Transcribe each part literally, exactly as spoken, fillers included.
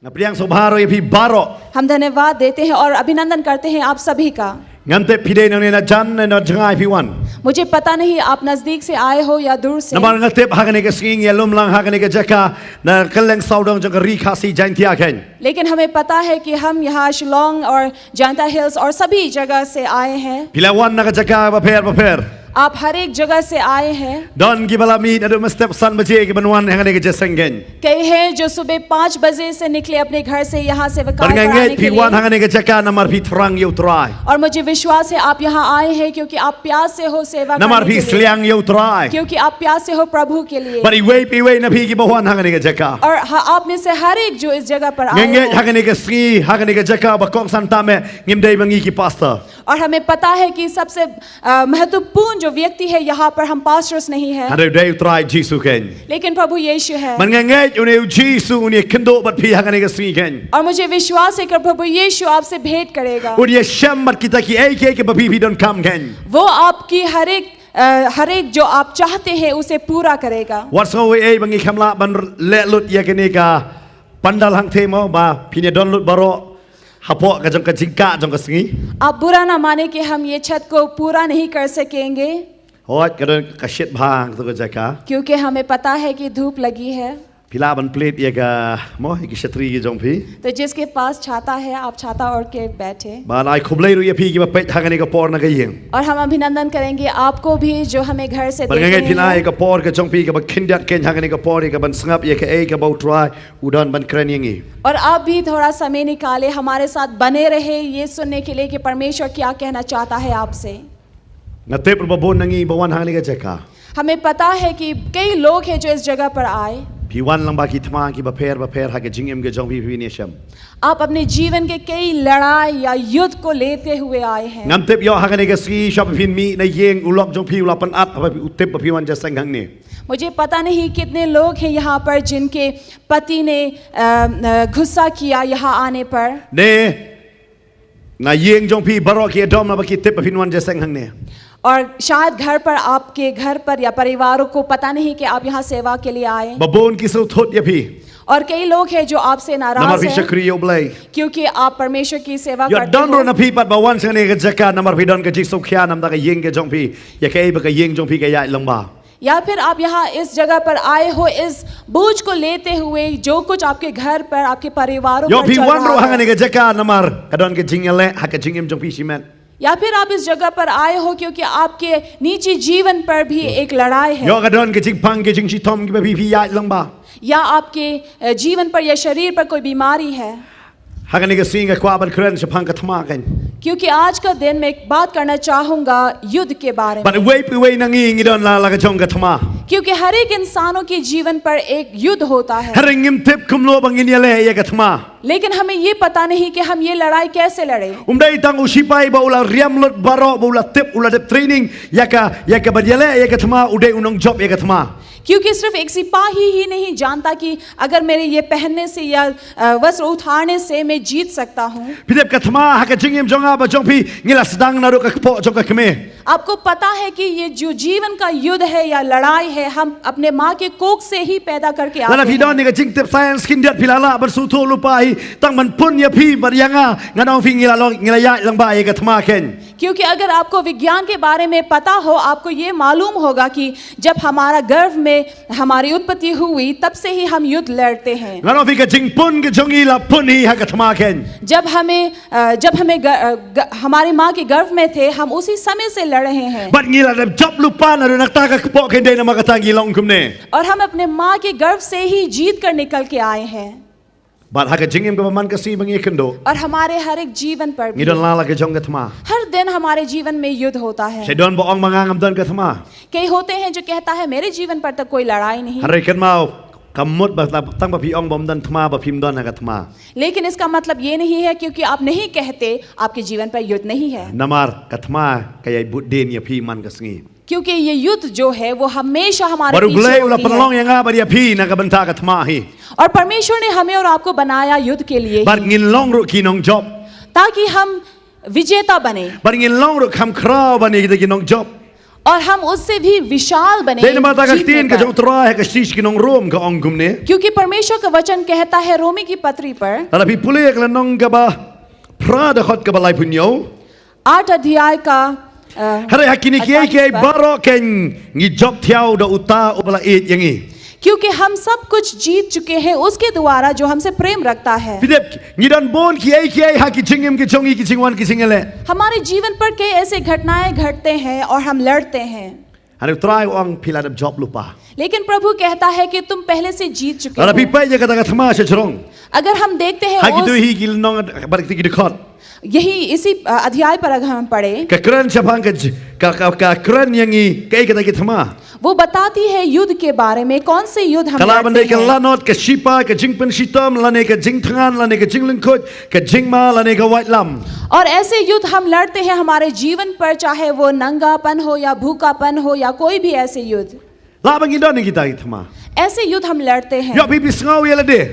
Nga pdiang sngewbha ruh ïa phi baroh. हम धन्यवाद देते हैं और अभिनंदन करते हैं आप सभी का। Ngam tip phi dei nangne na jan ne na jngai phi wan. मुझे पता नहीं आप नजदीक से आए हो या दूर से, Namar nga tip ha kane ka sngi ngi ïalum lang ha kane ka jaka na kylleng sawdong jong ka Ri Khasi Jaiñtia khein. लेकिन हमें पता है कि हम यहाँ शिलोंग और जैंता हिल्स और सभी जगह से आए हैं। Phi la wan na ka jaka bapher bapher. आप हर एक जगह से आए हैं। Don kiba la mih naduh mynstep san baje kiban wan ha kane ka jingïaseng khein. कई हैं जो सुबह पाँच बजे से निकले अपने घर से यहाँ सेवकाई Bad nga पर आने ngeit के phi wan ha लिए, kane ka jaka namar phi thrang ïa U Trai. और मुझे विश्वास है आप यहाँ आए हैं क्योंकि आप प्यासे हो सेवा Namar करने phi के लिए, sliang ïa U Trai. क्योंकि आप प्यासे हो प्रभु के लिए। Bad iwei pa iwei na phi kiba wan ha kane ka jaka, और ह- आप में से हर एक जो इस जगह पर nga आए ngeit ha हो, kane ka sngi ha kane ka jaka ba kongsan tam eh ngim dei ba ngi ki pastor. और हमें पता है कि सबसे अ, महत्वपूर्ण जो व्यक्ति है यहाँ पर, हम पास्टर्स नहीं है, Hynrei u dei U Trai Jisu khein. लेकिन प्रभु यीशु है। Bad nga ngeit une U Jisu un ïakynduh bad phi ha kane ka sngi khein. और मुझे विश्वास है कि प्रभु यीशु आपसे भेंट करेगा। Un ïashem bad kita kiei kiei kiba phi phi donkam khein. वो आपकी हर एक अ, हर एक जो आप चाहते हैं उसे पूरा करेगा। Wat sngew ei ei ba ngi khlem lah ban leh lut ïa kane ka pandal hangthie mo, ba phin ïa don lut baroh hapoh ka jong ka jingkah jong ka sngi. आप बुरा ना माने कि हम ये छत को पूरा नहीं कर सकेंगे, Hooid, ka don ka shit bha ha kato ka jaka. क्योंकि हमें पता है कि धूप लगी है। Phi lah ban plie ïa ka mo, ïa ki shatri ki jong phi. तो जिसके पास छाता है, आप छाता ओढ़ के बैठे। Bad ai khublei ruh ïa phi kiba peit ha kane ka por na ka ïing. और हम अभिनंदन करेंगे आपको भी जो हमें घर से Bad nga देख ngeit phi na रहे ïa हैं। ka por ka jong phi kaba khyndiat khein ha kane ka por ïa ka ban sngap ïa kaei kaba U Trai u don ban kren ïa ngi. और आप भी थोड़ा समय निकाले, हमारे साथ बने रहे ये सुनने के लिए कि परमेश्वर क्या कहना चाहता है आपसे। Nga tip ruh ba bun na ngi ba wan ha kane ka jaka, हमें पता है कि कई लोग हैं जो इस जगह पर आए, phi wan lang bad ki thma kiba pher bapher ha ka jingim ka jong phi, phi ïashem. आप अपने जीवन के कई लड़ाई या युद्ध को लेते हुए आए हैं। Ngam tip ïoh ha kane ka sngi shwa ba phin mih na ïing u lok jong phi u la pynat haba u tip ba phi wan ïaseng hangne. मुझे पता नहीं कितने लोग हैं यहाँ पर जिनके पति ने अ, अ, गुस्सा किया यहाँ आने पर, Ne na ïing jong phi baroh ki ïadom naba ki tip ba phin wan ïaseng hangne. और शायद घर पर, आपके घर पर या परिवारों को पता नहीं कि आप यहाँ सेवा के लिए आए। Ba bun ki sngewthut ïa phi. और कई लोग हैं जो आपसे Namar नाराज phi हैं, shakri ïa U Blei. क्योंकि आप परमेश्वर की सेवा Ïoh करते don ruh हो। na phi pat ba wan sha kane ka jaka namar phi don ka jingsngewkhia namar ka ïing ka jong phi, ïa kaei ba ka ïing jong phi ka ïaid lyngba. या फिर आप यहाँ इस जगह पर आए हो इस बोझ को लेते हुए, जो कुछ आपके घर पर, आपके परिवारों Ïoh पर phi चल wan ruh रहा ha kane है। ka jaka namar ka don ka jingïaleh ha ka jingim jong phi shimet. या फिर आप इस जगह पर आए हो क्योंकि आपके निजी जीवन पर भी एक लड़ाई है, Ïoh ka don ka jingpang ka jingshitom kiba phi phi ïaid lyngba. या आपके अ, जीवन पर या शरीर पर कोई बीमारी है। Ha kane ka sngi nga kwah ban kren shaphang ka thma khein. क्योंकि आज का दिन मैं एक बात करना चाहूंगा युद्ध के बारे में, Bad iwei pa iwei na ngi ngi don la la ka jong ka thma. क्योंकि हर एक इंसानों के जीवन पर एक युद्ध होता है, Hynrei ngim tip kumno ba ngin ïaleh ïa ka thma. लेकिन हमें ये पता नहीं कि हम ये लड़ाई कैसे लड़ें। Um dei tang u shipai ba u la riam lut baroh, ba u la tip, u la dep training ïa ka, ïa ka ban ïaleh ïa ka thma, u dei u nongjop ïa ka thma. क्योंकि सिर्फ एक सिपाही ही नहीं जानता कि अगर मेरे ये पहनने से या अ, वस्त्र उतारने से मैं जीत सकता हूँ। Phi tip ka thma ha ka jingim jong nga bad jong phi ngi la sdang naduh ka kpoh jong ka kmie. आपको पता है कि ये जो जीवन का युद्ध है या लड़ाई है, हम अपने माँ के कोख से ही पैदा करके Lada आते phi don हैं। ïa ka jingtip science khyndiat phi la lah ban sngewthuh lypa hi, tang ban pun ïa phi bad ïa nga, nga ong ïa phi ngi la long, ngi la ïaid lyngba ïa ka thma khein. क्योंकि अगर आपको विज्ञान के बारे में पता हो, आपको ये मालूम होगा कि जब हमारा गर्भ में हमारी उत्पत्ति हुई, तब से ही हम युद्ध लड़ते हैं। Nga ong ïa phi ka jingpun ka jong ngi la pun hi ha ka thma khein. जब हमें अ, जब हमें ग, अ, ग, हमारे माँ के गर्भ में थे, हम उसी समय से लड़ रहे हैं। Bad ngi la dep jop lypa naduh na kata ka kpoh khein, dei namar kata ngi long kumne. और हम अपने माँ के गर्भ से ही जीत कर निकल के आए हैं। Bad ha ka jingim kaba man ka sngi ba ngi ïakynduh, और हमारे हर एक जीवन पर ngi भी, don la la ka jong ka thma. हर दिन हमारे जीवन में युद्ध होता है। Sa don ba ong ba nga ngam don ka thma. कई होते हैं जो कहता है, मेरे जीवन पर तो कोई लड़ाई नहीं। Hynrei kynmaw, kam mut ba tang ba phi ong ba ym don thma ba phim don ha ka thma. लेकिन इसका मतलब ये नहीं है क्योंकि आप नहीं कहते, आपके जीवन पर युद्ध नहीं है। Namar ka thma ka ïai bud dien ïa phi man ka sngi. क्योंकि ये युद्ध जो है, वो हमेशा हमारे Bad u पीछे Blei u la होती है। pynlong ïa nga bad ïa phi na ka bynta ka thma hi. और परमेश्वर ने हमें और आपको बनाया युद्ध के लिए ही, Bad ngin long ruh ki nongjop. ताकि हम विजेता बने। Bad ngin long ruh kham khraw ban ïa kita ki nongjop. और हम उससे भी विशाल बने, Dei namar kata ka जीतने ktien ka पर। jong U Trai ha ka shisha ki nong Rom ka ong kumne. क्योंकि परमेश्वर का वचन कहता है रोमी की पत्री पर, Lada phi pule ïa ka lynnong kaba phra, dkhot kaba laiphew hynñiew. आठ अध्याय का, अ, Hynrei ha kine kiei kiei अड़तालीस पर। baroh keiñ ngi jop thiaw da uta uba la ïeit ïa ngi. क्योंकि हम सब कुछ जीत चुके हैं उसके द्वारा जो हमसे प्रेम रखता है। Phi tip, ngi don bun kiei kiei ha ki jingim ki jong ngi, ki jingwan ki jingïaleh. हमारे जीवन पर कई ऐसे घटनाएं घटते हैं और हम लड़ते हैं, Hynrei U Trai u ong phi la dep jop lypa. लेकिन प्रभु कहता है कि तुम पहले से जीत चुके Lada phi हो। peit ïa kata ka thma sha jrong. अगर हम देखते हैं Ha ki उस, dei hi ki lynnong bad ki dkhot. यही इसी, अ, अध्याय पर अगर हम पढ़ें, Ka kren shaphang ka j-, ka, ka, ka kren ïa ngi kaei kata ki thma. वो बताती है युद्ध के बारे में, कौन से युद्ध हम Ka lah ban dei लड़ते ka हैं। lanot, ka shipa, ka jingpynshitom, lane ka jingthngan, lane ka jinglyngngoh, ka jingma, lane ka waitlam. और ऐसे युद्ध हम लड़ते हैं हमारे जीवन पर, चाहे वो नंगापन हो या भूखापन हो या कोई भी ऐसे युद्ध, Lah ba ngi don ïa kita ki thma. ऐसे युद्ध हम लड़ते हैं। Ïoh phi, phi sngew ïa lade.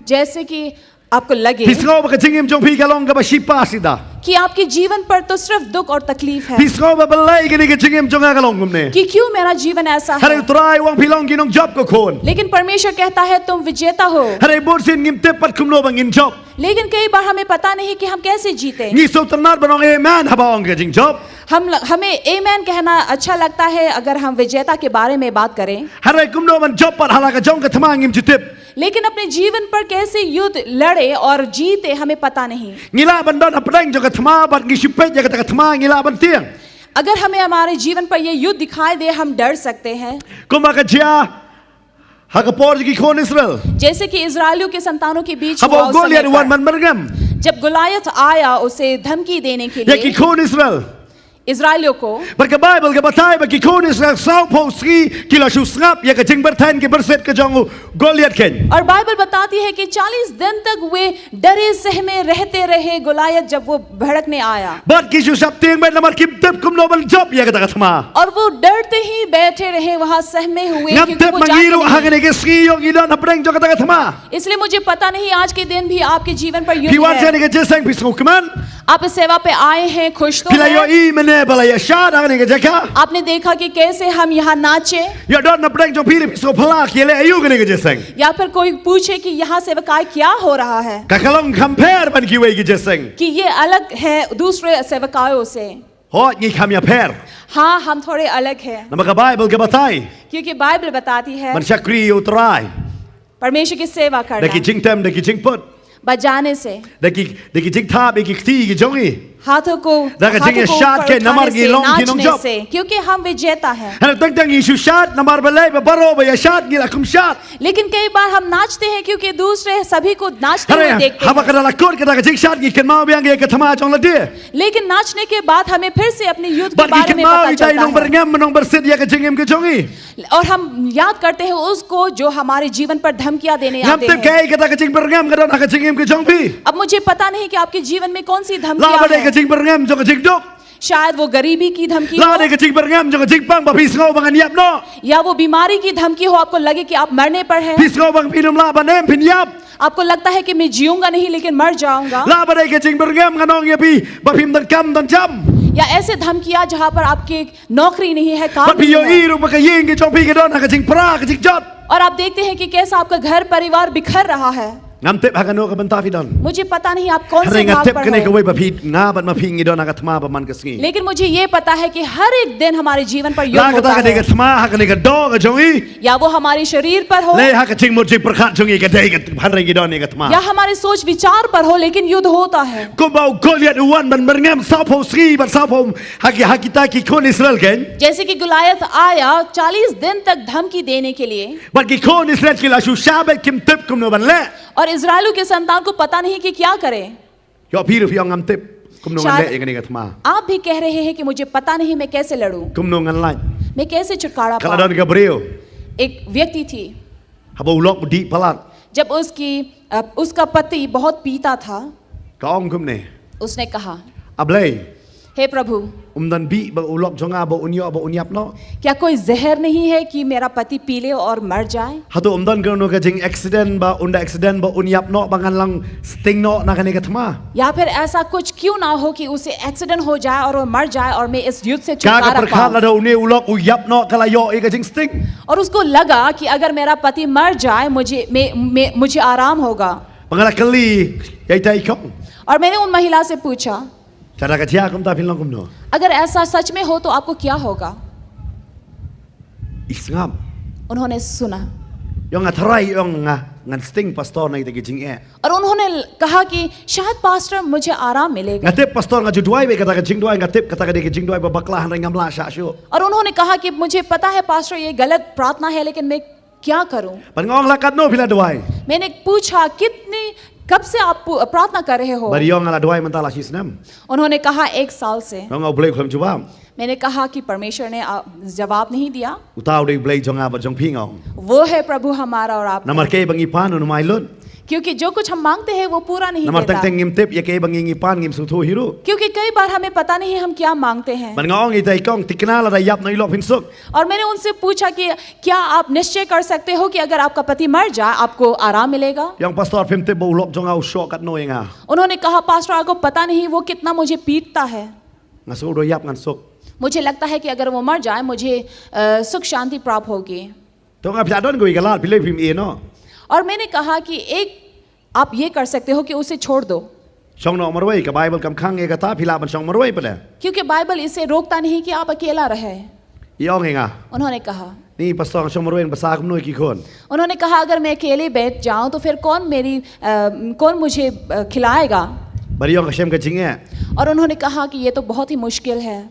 जैसे कि आपको लगे Phi sngew ba ka jingim jong phi ka long kaba shipa sida. कि आपके जीवन पर तो सिर्फ दुख और तकलीफ है, Phi sngew ba balei kane ka jingim jong nga ka long kumne. कि क्यों मेरा जीवन ऐसा Hynrei है। U Trai u ong phi long ki nongjob, ko khun. लेकिन परमेश्वर कहता है तुम विजेता हो। Hynrei bun sien ngim tip pat kumno ba ngin jop. लेकिन कई बार हमें पता नहीं कि हम कैसे जीते। Ngi sngewtynnat ban ong amen haba ong ka jingjop. हम ल-, हमें amen कहना अच्छा लगता है अगर हम विजेता के बारे में बात करें, Hynrei kumno ban jop pat ha la ka jong ka thma ngim ju tip. लेकिन अपने जीवन पर कैसे युद्ध लड़े और जीते हमें पता नहीं। Ngi lah ban don hapdeng jong ka thma bad ngi shu peit ïa kata ka thma ngi lah ban tieng. अगर हमें हमारे जीवन पर ये युद्ध दिखाई दे, हम डर सकते हैं। Kumba ka jia ha ka por jong ki khun Israel. जैसे कि इजरायलियों के संतानों के बीच Haba हुआ u उस Goliath समय u wan पर, ban byrngem जब गोलियत आया उसे धमकी देने के ïa ki लिए khun Israel. इजरायलियों को, Bad ka Baibl ka batai ba ki khun Israel sawphew sngi ki la shu sngap ïa ka jingpyrthen ki pyrsit ka jong u Goliath keiñ. और बाइबल बताती है कि चालीस दिन तक वे डरे सहमे रहते रहे गोलियत जब वो भड़कने आया। Bad ki shu shaptieng beit namar kim tip kumno ban jop ïa kata ka thma. और वो डरते ही बैठे रहे वहां सहमे हुए, Ngam क्योंकि tip वो ma ngi जानते ruh ha नहीं। kane ka sngi ïoh ngi don hapdeng jong kata ka thma. इसलिए मुझे पता नहीं आज के दिन भी आपके जीवन पर युद्ध Phi wan sha है। kane ka jingïaseng phi sngewkmen. आप इस सेवा पे आए हैं, खुश तो Phi la हैं। ïohi mynne ba la ïashad ha kane ka jaka. आपने देखा कि कैसे हम यहाँ नाचे, Ïoh don hapdeng jong phi, phi sngewphylla ïaleh aïu kane ka jingïaseng. या फिर कोई पूछे कि यहाँ सेवकाई क्या हो रहा है, Ka ka long kham pher ban kiwei ki jingïaseng. कि ये अलग है दूसरे सेवकाइयों से। Hooid ngi kham ïapher. हाँ, हम थोड़े अलग हैं, Namar ka Baibl ka batai क्योंकि बाइबल बताती है ban shakri ïa u Trai परमेश्वर की सेवा da ki करना, jingtem, da ki jingput, बजाने से, da ki, da ki jingthap ïa ki kti ki jong ngi. हाथों को, Da ka हाथों को jingïashad ऊपर keiñ namar उठाने ngi से, long ki नाचने nongjop. से, क्योंकि हम विजेता हैं। Hynrei teng teng ngi shu shad namar balei ba baroh ba ïashad ngi la kham shad. लेकिन कई बार हम नाचते हैं क्योंकि दूसरे सभी को नाचते हुए Hynrei देखते haba हैं। ka la kut kata ka jingshad ngi kynmaw biang ïa ka thma jong lade. लेकिन नाचने के बाद हमें फिर से अपने युद्ध के Bad ngi बारे में kynmaw पता ïa kita i चलता है। nongbyrngem, nongbyrsit ïa ka jingim ka jong ngi. और हम याद करते हैं उसको जो हमारे जीवन पर धमकियां देने Ngam आते tip हैं। kaei kata ka jingbyrngem ka don ha ka jingim ka jong phi. अब मुझे पता नहीं कि आपके जीवन में कौन सी Lah धमकियां ba dei ka हैं। jingbyrngem jong ka jingduk. शायद वो गरीबी की धमकी Lah हो, dei ka jingbyrngem jong ka jingpang ba phi sngew ba ngan ïap noh. या वो बीमारी की धमकी हो, आपको लगे कि आप मरने पर हैं, Phi sngew ba phin ym lah ban im, phin ïap. आपको लगता है कि मैं जीऊंगा नहीं लेकिन मर जाऊंगा। Lah ba dei ka jingbyrngem ngan ong ïa phi ba phim don kam don jam. या ऐसे धमकियां जहां पर आपकी नौकरी नहीं है, काम Bad phi नहीं ïohi है, ruh ba ka ïing ka jong phi ka don ha ka jingpra ka jingjot. और आप देखते हैं कि कैसा आपका घर परिवार बिखर रहा है। Ngam tip ha kano ka bynta phi don. मुझे पता नहीं आप कौन से भाग पर हो। Hynrei nga tip kane kawei ba phi, nga bad ma phi ngi don ha ka thma ba man ka sngi. लेकिन मुझे ये पता है कि हर एक दिन हमारे जीवन पर युद्ध होता है। Lah kata ka dei ka thma ha kane ka doh ka jong ngi. या वो हमारे शरीर पर हो, lei ha ka jingmut jingpyrkhat jong ngi ka dei ka, hynrei ngi don ïa ka thma. या हमारे सोच विचार पर हो, लेकिन युद्ध होता है। Kumba u Goliath u wan ban byrngem sawphew sngi bad sawphew ha ki, ha kita ki khun Israel keiñ. जैसे कि गोलियत आया चालीस दिन तक धमकी देने के लिए, Bad ki khun Israel ki la shu shah beit, kim tip kumno ban leh. और इजरायलियों के संतान को पता नहीं कि क्या करें। Ïoh phi ruh phi ong ngam tip kumno ngan leh ïa kane ka thma. आप भी कह रहे हैं कि मुझे पता नहीं मैं कैसे लड़ूं, kumno ngan lait. मैं कैसे छुटकारा पाऊं। Ka la don ka briew. एक व्यक्ति थी। Haba u lok u dih palat. जब उसकी, अ, उसका पति बहुत पीता था, ka ong kumne. उसने कहा, A Blei, हे प्रभु, Ym don bih ba u lok jong nga ba un ïoh ba un ïap noh? क्या कोई जहर नहीं है कि मेरा पति पी ले और मर जाए? Hato ym don kano ka jing accident ba un da accident ba un ïap noh ba ngan long sting noh na kane ka thma? या फिर ऐसा कुछ क्यों ना हो कि उसे एक्सीडेंट हो जाए और वो मर जाए और मैं इस युद्ध से Ka ka छुटकारा pyrkhat पाऊं? lada une u lok u ïap noh ka la ïoh ïa ka jingsting. और उसको लगा कि अगर मेरा पति मर जाए, मुझे मैं, मैं, मुझे आराम होगा। Ba nga la kylli ïa ita i kong. और मैंने उन महिला से पूछा, Lada ka jia kumta phin long kumno? अगर ऐसा सच में हो तो आपको क्या होगा? I sngap. उन्होंने सुना Ïong nga tharai ïong nga ngan sting pastor na ita ki jingeh. और उन्होंने कहा कि शायद पास्टर, मुझे आराम मिलेगा। Nga tip pastor nga ju duwai beit kata ka jingduwai, nga tip kata ka dei ka jingduwai ba bakla, hynrei ngam lah shah shuh. और उन्होंने कहा कि मुझे पता है पास्टर, ये गलत प्रार्थना है, लेकिन मैं क्या करूं? Bad nga ong, la katno phi la duwai? मैंने पूछा, कितनी, कब से आप पु- प्रार्थना कर रहे हो? Bad i ong, nga la duwai mynta la shi snem. उन्होंने कहा, एक साल से। Nga ong, U Blei u khlem jubab. मैंने कहा कि परमेश्वर ने आ, जवाब नहीं दिया। Uta u dei u Blei jong nga bad jong phi, nga ong. वो है प्रभु हमारा और आपका। Namar kaei ba ngi pan un ym ai lut. क्योंकि जो कुछ हम मांगते हैं, वो पूरा नहीं Namar teng देता। teng ngim tip ïa kaei ba ngi ngi pan, ngim sngewthuh hi ruh. क्योंकि कई बार हमें पता नहीं हम क्या मांगते हैं। Bad nga ong ïa ita i kong, tikna lada ïap noh i lok phin suk. और मैंने उनसे पूछा कि क्या आप निश्चय कर सकते हो कि अगर आपका पति मर जाए, आपको आराम मिलेगा? I ong, pastor, phim tip ba u lok jong nga u shoh katno ïa nga. उन्होंने कहा, पास्टर, आपको पता नहीं वो कितना मुझे पीटता है। Nga sngew da u ïap ngan suk. मुझे लगता है कि अगर वो मर जाए, मुझे अ, सुख शांति प्राप्त होगी। Te nga, phi la don kawei ka lad, phi leh phim ïeh noh. और मैंने कहा कि एक, आप ये कर सकते हो कि उसे छोड़ दो, Shong noh marwei, ka Baibl kam khang ïa kata, phi lah ban shong marwei pat de. क्योंकि बाइबल इसे रोकता नहीं कि आप अकेला रहे। I ong ïa nga, उन्होंने कहा। Ni pastor, shong marwei, basa kumno ïa ki khun? उन्होंने कहा, अगर मैं अकेले बैठ जाऊं तो फिर कौन मेरी अ, कौन मुझे अ, खिलाएगा? Bad i ong, ka shem ka jingeh. और उन्होंने कहा कि ये तो बहुत ही मुश्किल है।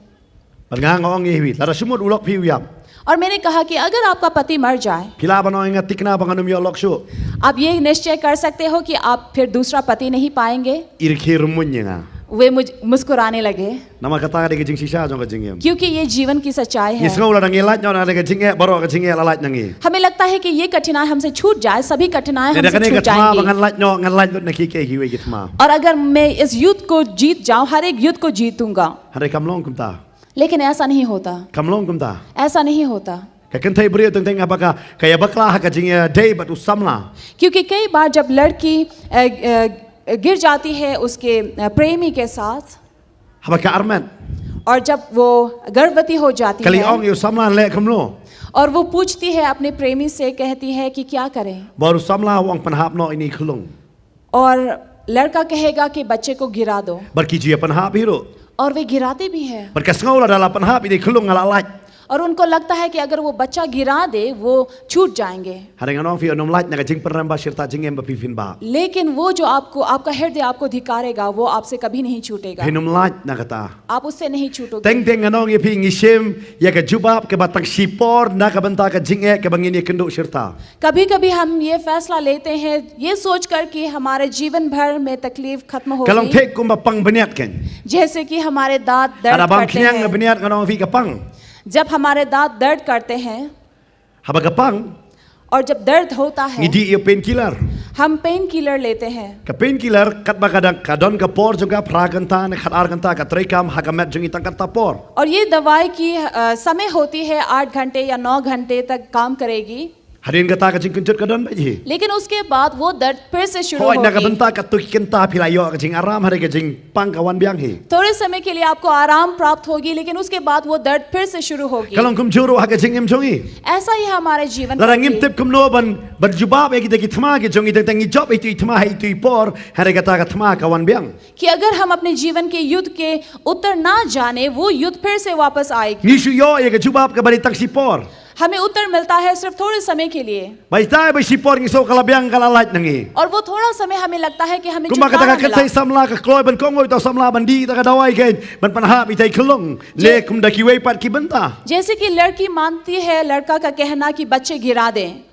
Bad nga, nga ong ïa phi, lada shu mut u lok phi u ïap, और मैंने कहा कि अगर आपका पति मर जाए, phi lah ban ong ïa nga tikna ba ngan ym ïoh lok shuh? आप ये निश्चय कर सकते हो कि आप फिर दूसरा पति नहीं पाएंगे? I rkhie rymmuiñ ïa nga. वे मुझ मुस्कुराने लगे, Namar kata ka dei ka jingshisha jong ka jingim. क्योंकि ये जीवन की सच्चाई Ngi है। sngew lada ngi lait noh na ka jingeh, baroh ka jingeh la lait na ngi. हमें लगता है कि ये कठिनाई हमसे छूट जाए, सभी कठिनाई Lada हमसे kane छूट ka thma ba जाएंगी। ngan lait noh, ngan lait lut na kiei kiei kiwei ki thma. और अगर मैं इस युद्ध को जीत जाऊं, हर एक युद्ध को जीतूंगा। Hynrei kam long kumta. लेकिन ऐसा नहीं होता, Kam long kumta. ऐसा नहीं होता। Ka kynthei briew teng teng haba ka, ka ïa bakla ha ka jingïadei bad u samla, क्योंकि कई बार जब लड़की अ, अ, गिर जाती है उसके अ, प्रेमी के साथ, haba ka armet, और जब वो गर्भवती हो जाती ka la है ong ïa u samla, leh kumno? और वो पूछती है अपने प्रेमी से, कहती है कि क्या करें, Bad u samla u ong, pynhap noh ïa ine i khyllung. और लड़का कहेगा कि बच्चे को गिरा दो, Bad ki ju ïa pynhap hi ruh. और वे गिराते भी हैं। Bad ka sngew lada la pynhap ïa ine i khyllung nga la lait. और उनको लगता है कि अगर वो बच्चा गिरा दे, वो छूट जाएंगे। Hynrei ngan ong ïa phi, un ym lait na ka jingpynrem ba shirta jingim ba phi phin bah. लेकिन वो जो आपको, आपका हृदय आपको धिक्कारेगा, वो आपसे कभी नहीं छूटेगा। Phin ym lait na kata. आप उससे नहीं छूटोगे। Teng teng ngan ong ïa phi, ngi shim ïa ka jubab kaba tang shipor na ka bynta ka jingeh kaba ngin ïakynduh shirta. कभी कभी हम ये फैसला लेते हैं ये सोचकर कि हमारे जीवन भर में तकलीफ खत्म Ka long होगी, thik kumba pang bniat kan. जैसे कि हमारे दांत Lada दर्द bam करते khniang हैं। bniat, ngan ong ïa phi, ka pang. जब हमारे दांत दर्द करते हैं Haba ka pang, और जब दर्द होता ngi है, dih ïa u painkiller. हम पेन किलर लेते हैं। Ka painkiller, katba ka dang, ka don ka por jong ka, phra kynta ne khatar kynta, ka treikam ha ka met jong ngi tang kata por. और ये दवाई की अ, समय होती है आठ घंटे या नौ घंटे तक काम करेगी, Hadien kata ka jingkynjut ka don beit hi. लेकिन उसके बाद वो दर्द फिर से शुरू Hooid, na ka होगी। bynta katto ki kynta phi la ïoh ka jingaram, hynrei ka jingpang ka wan biang hi. थोड़े समय के लिए आपको आराम प्राप्त होगी, लेकिन उसके बाद वो दर्द फिर से शुरू होगी। Ka long kumjuh ruh ha ka jingim jong ngi. ऐसा ही हमारे जीवन Lada में ngim भी। tip kumno ban, ban jubab ïa kita ki thma ki jong ngi, teng teng ngi jop ïa itu i thma ha itu i por, hynrei kata ka thma ka wan biang. कि अगर हम अपने जीवन के युद्ध के उत्तर ना जाने, वो युद्ध फिर से वापस आएगी। Ngi shu ïoh ïa ka jubab kaba dei tang shipor. हमें उत्तर मिलता है सिर्फ थोड़े समय के लिए, Bad ita i ba shipor ngi sngew ka la biang, ka la lait na ngi. और वो थोड़ा समय हमें लगता है कि हमें Kumba kata ka छुटकारा मिला। kynthei samla ka kloi ban kohnguh ïa uta u samla ban dih ïa uta ka dawai kan, ban pynhap ïa ita i khyllung. Leh kum da kiwei pat ki bynta. जैसे कि लड़की मानती है लड़का का कहना कि बच्चे गिरा दें,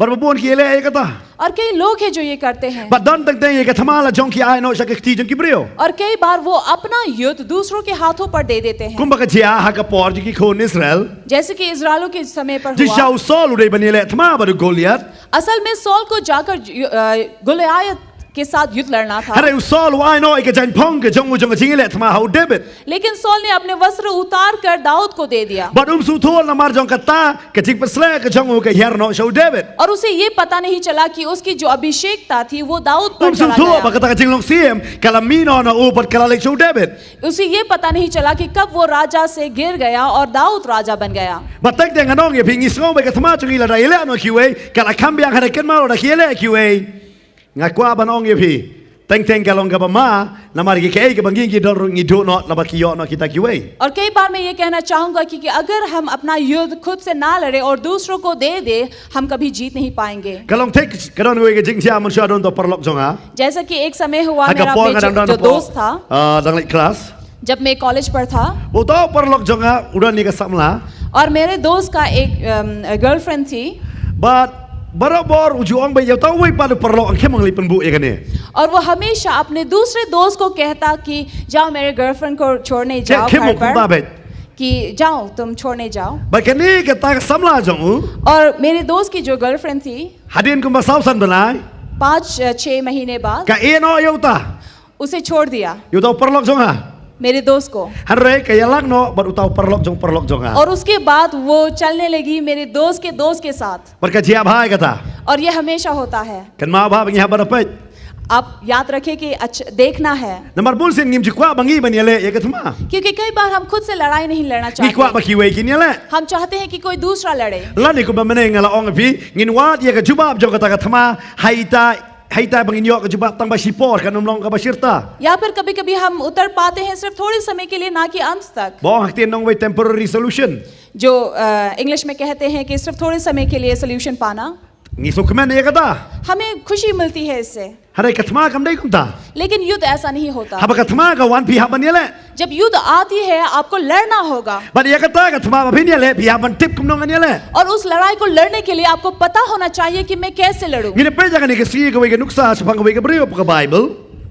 Bad ba bun ki ïaleh ïa kata. और कई लोग हैं जो ये करते हैं। Bad don teng teng ïa ka thma la jong ki ai noh sha ka kti jong ki briew. और कई बार वो अपना युद्ध दूसरों के हाथों पर दे देते हैं। Kumba ka jia ha ka por jong ki khun Israel. जैसे कि इजरायलों के समय पर Jong sha हुआ, u Saul u dei ban ïaleh thma bad u Goliath. असल में सॉल को जाकर यू- अ, गोलियात के साथ युद्ध लड़ना था। Hynrei u Saul u ai noh ïa ka jaiñphong ka jong u jong ka jingïaleh thma ha u David. लेकिन सॉल ने अपने वस्त्र उतार कर दाऊद को दे दिया। Bad um sngewthuh namar jong kata ka jingpynshlur ka jong u ka hiar noh sha u David. और उसे ये पता नहीं चला कि उसकी जो अभिषेकता थी वो दाऊद पर Um चला sngewthuh गया। ba kata ka jinglong syiem ka la mih noh na u bad ka la leit sha u David. उसे ये पता नहीं चला कि कब वो राजा से गिर गया और दाऊद राजा बन गया। Bad teng teng ngan ong ïa phi, ngi sngew ba ka thma jong ngi lada ïaleh noh kiwei ka la kham biang, hynrei kynmaw lada ki ïaleh kiwei. Nga kwah ban ong ïa phi, teng teng ka long kaba ma, namar ki kaei kaba ngi ngi don ruh ngi duh noh, naba ki ïoh noh kita kiwei. और कई बार मैं ये कहना चाहूंगा कि, कि अगर हम अपना युद्ध खुद से ना लड़े और दूसरों को दे दे, हम कभी जीत नहीं पाएंगे। Ka long thik, ka don kawei ka jingjia mynshuwa don uta u paralok jong nga. जैसा कि एक समय हुआ, Ha ka मेरा por अपने nga dang जो, don जो hapoh, दोस्त था, ah, dang leit klas. जब मैं कॉलेज पर था, Uta u paralok jong nga u don ïa ka samla. और मेरे दोस्त का एक गर्लफ्रेंड थी। Bad barabor u ju ong ba ïa uta uwei pat u paralok, ngam kham leit pynbuh ïa kane. और वो हमेशा अपने दूसरे दोस्त को कहता कि जाओ मेरे गर्लफ्रेंड को छोड़ने जाओ Kham घर ong kumta पर, beit. कि जाओ तुम छोड़ने जाओ। Bad kane kata ka samla jong u, और मेरे दोस्त की जो गर्लफ्रेंड थी, hadien kumba saw san bnai, पाँच अ, छह महीने बाद ka ïeh noh ïa uta, उसे छोड़ दिया, ïa uta u paralok jong nga. मेरे दोस्त को। Hynrei ka ïalang noh bad uta u paralok jong u paralok jong nga. और उसके बाद वो चलने लगी मेरे दोस्त के दोस्त के साथ। Bad ka jia bha ïa kata. और ये हमेशा होता है। Kynmaw bha ba ngi hap ban peit. आप याद रखें कि अच्छा, देखना है, Namar bunsien ngim ju kwah ba ngi ban ïaleh ïa ka thma. क्योंकि कई बार हम खुद से लड़ाई नहीं लड़ना Ngi kwah ba चाहते। kiwei kin ïaleh. हम चाहते हैं कि कोई दूसरा लड़े। Lane kumba mynne nga la ong ïa phi, ngin wad ïa ka jubab jong kata ka thma, ha ita, ha ita ba ngin ïoh ka jubab tang ba shipor, kan ym long kaba shirta. या फिर कभी कभी हम उत्तर पाते हैं सिर्फ थोड़े समय के लिए, ना कि अंत तक। Ba ong ha ktien nongwei temporary solution. जो इंग्लिश में कहते हैं कि सिर्फ थोड़े समय के लिए सोल्यूशन पाना। Ngi sngewkmen ïa kata. हमें खुशी मिलती है इससे। Hynrei ka thma kam dei kumta. लेकिन युद्ध ऐसा नहीं होता। Haba ka thma ka wan phi hap ban ïaleh. जब युद्ध आती है, आपको लड़ना होगा। Bad ïa kata ka thma ba phin ïaleh, phi hap ban tip kumno ngan ïaleh. और उस लड़ाई को लड़ने के लिए आपको पता होना चाहिए कि मैं कैसे लड़ूं। Ngin ïa peit ïa kane ka sngi kawei ka nuksa shaphang kawei ka briew hapoh ka Bible.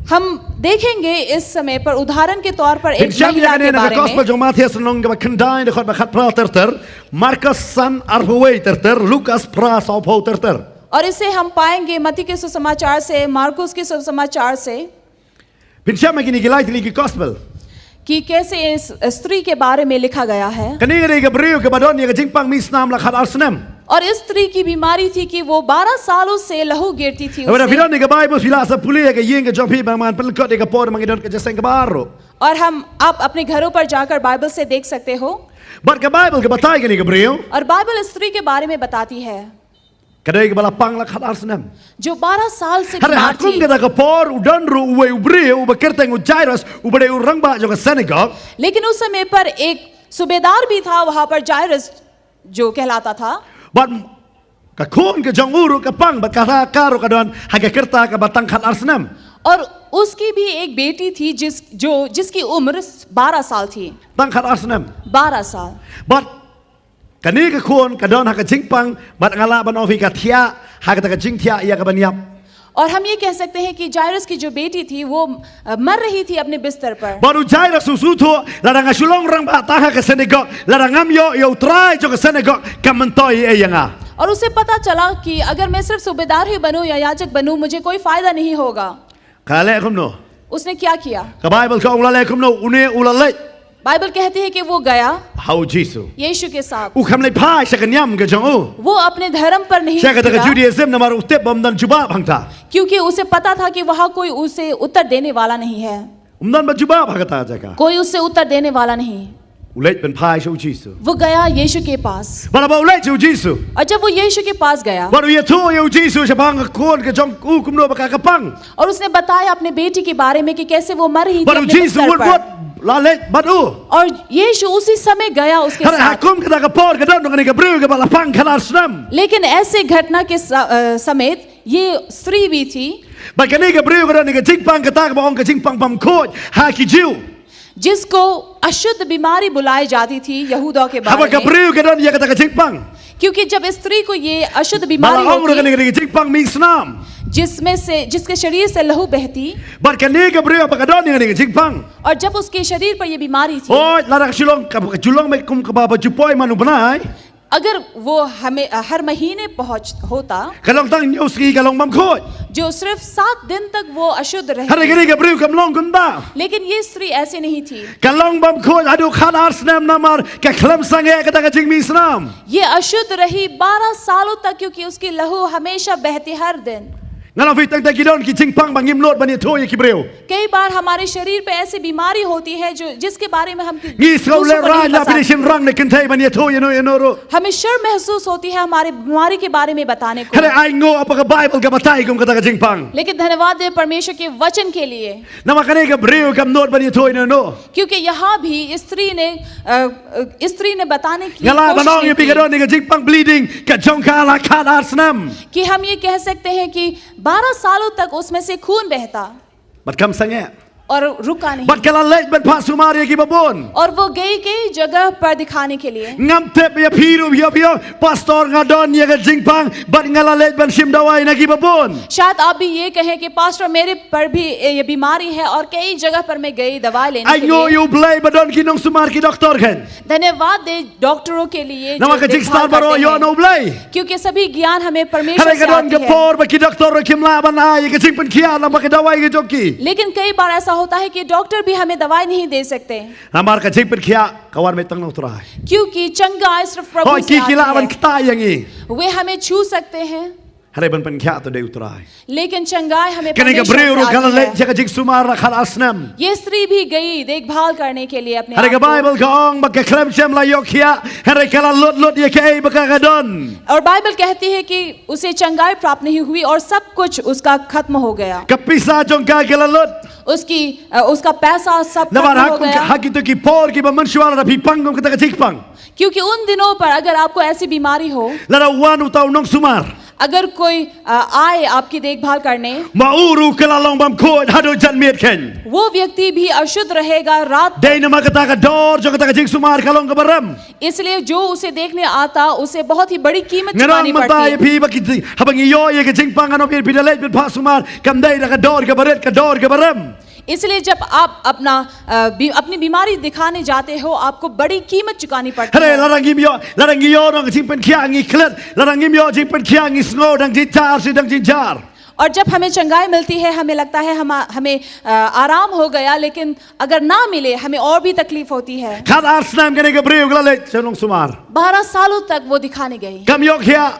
हम देखेंगे इस समय पर उदाहरण के तौर पर एक Phin shem महिला ïa kane के na ka बारे gospel में। jong Mathaios lynnong kaba khyndai, dkhot ba khatphra ter ter, Markos san arphew wei ter ter, Lukas phra sawphew ter ter. और इसे हम पाएंगे मत्ती के सुसमाचार से, मार्कुस के सुसमाचार से, Phin shem ïa kine ki lai tylli ki gospel. कि कैसे इस स्त्री के बारे में लिखा गया है। Kane ka dei ka briew kaba don ïa ka jingpang mih snam la khatar snem. और इस स्त्री की बीमारी थी कि वो बारह सालों से लहू गिरती थी Haba da phi उसे। don ïa ka Bible, phi lah sa pule ïa ka ïing ka jong phi, ba ngan pynlyngkot ïa ka por ba ngi don ka jingïaseng kaba ar ruh. और हम आप अपने घरों पर जाकर बाइबल से देख सकते हो। Bad ka Bible ka batai ïa kane ka briew. और बाइबल इस स्त्री के बारे में बताती है, Ka dei kaba la pang la khatar snem. जो बारह साल से Hynrei ha बीमार kum थी। kata ka por u don ruh uwei u briew uba kyrteng u Jairus, uba dei u rangbah jong ka synagog. लेकिन उस समय पर एक सूबेदार भी था वहां पर, जायरस जो कहलाता था। Bad ka khun ka jong u ruh ka pang, bad ka, ka ruh ka don ha ka rta kaba tang khatar snem. और उसकी भी एक बेटी थी जिस जो जिसकी उम्र बारह साल थी। Tang khatar snem. बारह साल। Bad kane ka khun ka don ha ka jingpang, bad nga lah ban ong ïa phi ka thiah ha kata ka jingthiah ïa ka ban ïap. और हम ये कह सकते हैं कि जायरस की जो बेटी थी वो अ, मर रही थी अपने बिस्तर पर। Bad u Jairus u sngewthuh, lada nga shu long rangbah tang ha ka synagog, lada ngam ïoh ïa u trai jong ka synagog, kam myntoi ei ïa nga. और उसे पता चला कि अगर मैं सिर्फ सूबेदार ही बनूं या याजक बनूं, मुझे कोई फायदा नहीं होगा। Ka leh kumno? उसने क्या किया? Ka Bible ka ong la leh kumno, une u la leit. बाइबल कहती है कि वो गया, ha u Jisu, यीशु के साथ। U kham leit phai sha ka niam ka jong u, वो अपने धर्म पर नहीं, sha kata ka Judaism, namar u tip ba ym don jubab hangta, क्योंकि उसे पता था कि वहां कोई उसे उत्तर देने वाला नहीं है। Ym don ba jubab ha kata ka jaka. कोई उसे उत्तर देने वाला नहीं। U leit ban phai sha u Jisu. वो गया यीशु के पास। Bad haba u leit sha u Jisu, और जब वो यीशु के पास गया, bad u ïathuh ïa u Jisu shaphang ka khun ka jong u, kumno ba ka ka pang, और उसने बताया अपने बेटी के बारे में कि कैसे वो मर रही थी अपने बिस्तर पर। Bad u Jisu u wut wut la leit bad u. और यीशु उसी समय गया उसके साथ। Hynrei ha kum kata ka por ka don kane ka briew kaba la pang khatar snem. लेकिन ऐसे घटना के स-, अ, समेत ये स्त्री भी थी। Bad kane ka briew ka don ïa ka jingpang kata kaba ong ka jingpang bymkhuid ha ki Jiw. जिसको अशुद्ध बीमारी बुलाई जाती थी यहूदियों के बारे में। Haba ka briew ka don ïa kata ka jingpang, क्योंकि जब इस स्त्री को ये अशुद्ध बीमारी होती, ba la ong ruh kane ka dei ka jingpang mih snam, जिसमें से, जिसके शरीर से लहू बहती, bad kane ka briew haba ka don ïa kane ka jingpang, और जब उसके शरीर पर ये बीमारी थी, oi, lada ka shu long, ka, ka shu long beit kum kaba ba ju poi man u bnai, अगर वो हमें अ, हर महीने पहुंच होता, ka long tang hynñiew sngi ka long bymkhuid. जो सिर्फ सात दिन तक वो अशुद्ध Hynrei रहती, kane ka briew kam long kumta. लेकिन ये स्त्री ऐसी नहीं थी। Ka long bymkhuid haduh khatar snem namar ka khlem sangeh kata ka jingmih snam. ये अशुद्ध रही बारह सालों तक, क्योंकि उसकी लहू हमेशा बहती हर दिन। Nga la ong ïa phi tang te ki don ki jingpang ba ngim nud ban ïathuh ïa ki briew. कई बार हमारे शरीर पे ऐसी बीमारी होती है जो, जिसके बारे में हम कि- Ngi sngew दूसरों को नहीं lehraiñ la बता phi dei सकते। shynrang ne kynthei ban ïathuh ïa no ïa no ruh. हमें शर्म महसूस होती है हमारे बीमारी के बारे में बताने को। Hynrei ai nguh ba ka Baibl ka batai kum kata ka jingpang. लेकिन धन्यवाद दे परमेश्वर के वचन के लिए, Namar kane ka briew kam nud ban ïathuh ïa no ïa no. क्योंकि यहाँ भी स्त्री ने अ, अ, स्त्री ने बताने की Nga lah ban कोशिश ong नहीं ïa phi ka की don ïa ka jingpang bleeding ka jong ka la khatar snem. कि हम ये कह सकते हैं कि बारह सालों तक उसमें से खून बहता Bad kam sangeh. और रुका नहीं। Bad ka la leit ban phah sumar ïa kiba bun. और वो गई कई जगह पर दिखाने के लिए। Ngam tip ïa phi ruh phi ong, pastor, nga don ïa ka jingpang bad nga la leit ban shim dawai na kiba bun. शायद आप भी ये कहें कि पास्टर, मेरे पर भी ये बीमारी है और कई जगह पर मैं गई दवा लेने Ai के nguh लिए। ïa U Blei ba don ki nongsumar ki doktor khein. धन्यवाद दे डॉक्टरों के लिए जो Namar ka देखभाल jingstar baroh करते ïoh हैं, na U Blei. क्योंकि सभी ज्ञान हमें परमेश्वर Hynrei से ka don आती ka है। por ba ki doktor ruh kim lah ban ai ïa ka jingpynkhiah namar ka dawai ka jong ki. लेकिन कई बार ऐसा होता है कि डॉक्टर भी हमें दवाई नहीं दे सकते, Namar ka jingpynkhiah ka wan beit tang na U Trai. क्योंकि चंगाई सिर्फ प्रभु Hooid, से ki ki lah आती ban है। Ktah ïa ngi. वे हमें छू सकते हैं, Hynrei ban pynkhiah to dei U Trai. लेकिन चंगाई हमें Kane ka परमेश्वर briew से ruh ka la आती leit है। sha ka jingsumar la khatar snem. ये स्त्री भी गई देखभाल करने के लिए अपने Hynrei ka आप को। Baibl ka ong ba ka khlem shym la ïoh khiah, hynrei ka la lut lut ïa kaei ba ka ka don. और बाइबल कहती है कि उसे चंगाई प्राप्त नहीं हुई और सब कुछ उसका खत्म हो गया। Ka pisa jong ka ka la lut. उसकी अ, उसका पैसा सब Namar खत्म ha हो kum ka, गया। ha kito ki por kiba mynshuwa lada phi pang kum kata ka jingpang. क्योंकि उन दिनों पर अगर आपको ऐसी बीमारी हो, Lada wan uta u nongsumar. अगर कोई अ, आए आपकी देखभाल करने, Ma u ruh ka la long bymkhuid haduh janmiet khein. वो व्यक्ति भी अशुद्ध रहेगा रात। Dei namar kata ka dor jong kata ka jingsumar ka long kaba rem. इसलिए जो उसे देखने आता, उसे बहुत ही बड़ी कीमत Ngan चुकानी ong mynta ïa पड़ती। phi ba ki, haba ngi ïoh ïa ka jingpang, ngan ong ïa phi da leit ban phah sumar, kam dei da ka dor kaba rit, ka dor kaba rem. इसलिए जब आप अपना अ, बी, अपनी बीमारी दिखाने जाते हो, आपको बड़ी कीमत चुकानी पड़ती Hynrei है। lada ngim ïoh, lada ngi ïoh noh ka jingpynkhiah ngi klet, lada ngim ïoh jingpynkhiah ngi sngew dang jynjar shi dang jynjar. और जब हमें चंगाई मिलती है, हमें लगता है हम हमें अ, आराम हो गया, लेकिन अगर ना मिले, हमें और भी तकलीफ होती है। Khatar snem kane ka briew ka la leit sha u nongsumar. बारह सालों तक वो दिखाने गई, Kam ïoh khiah.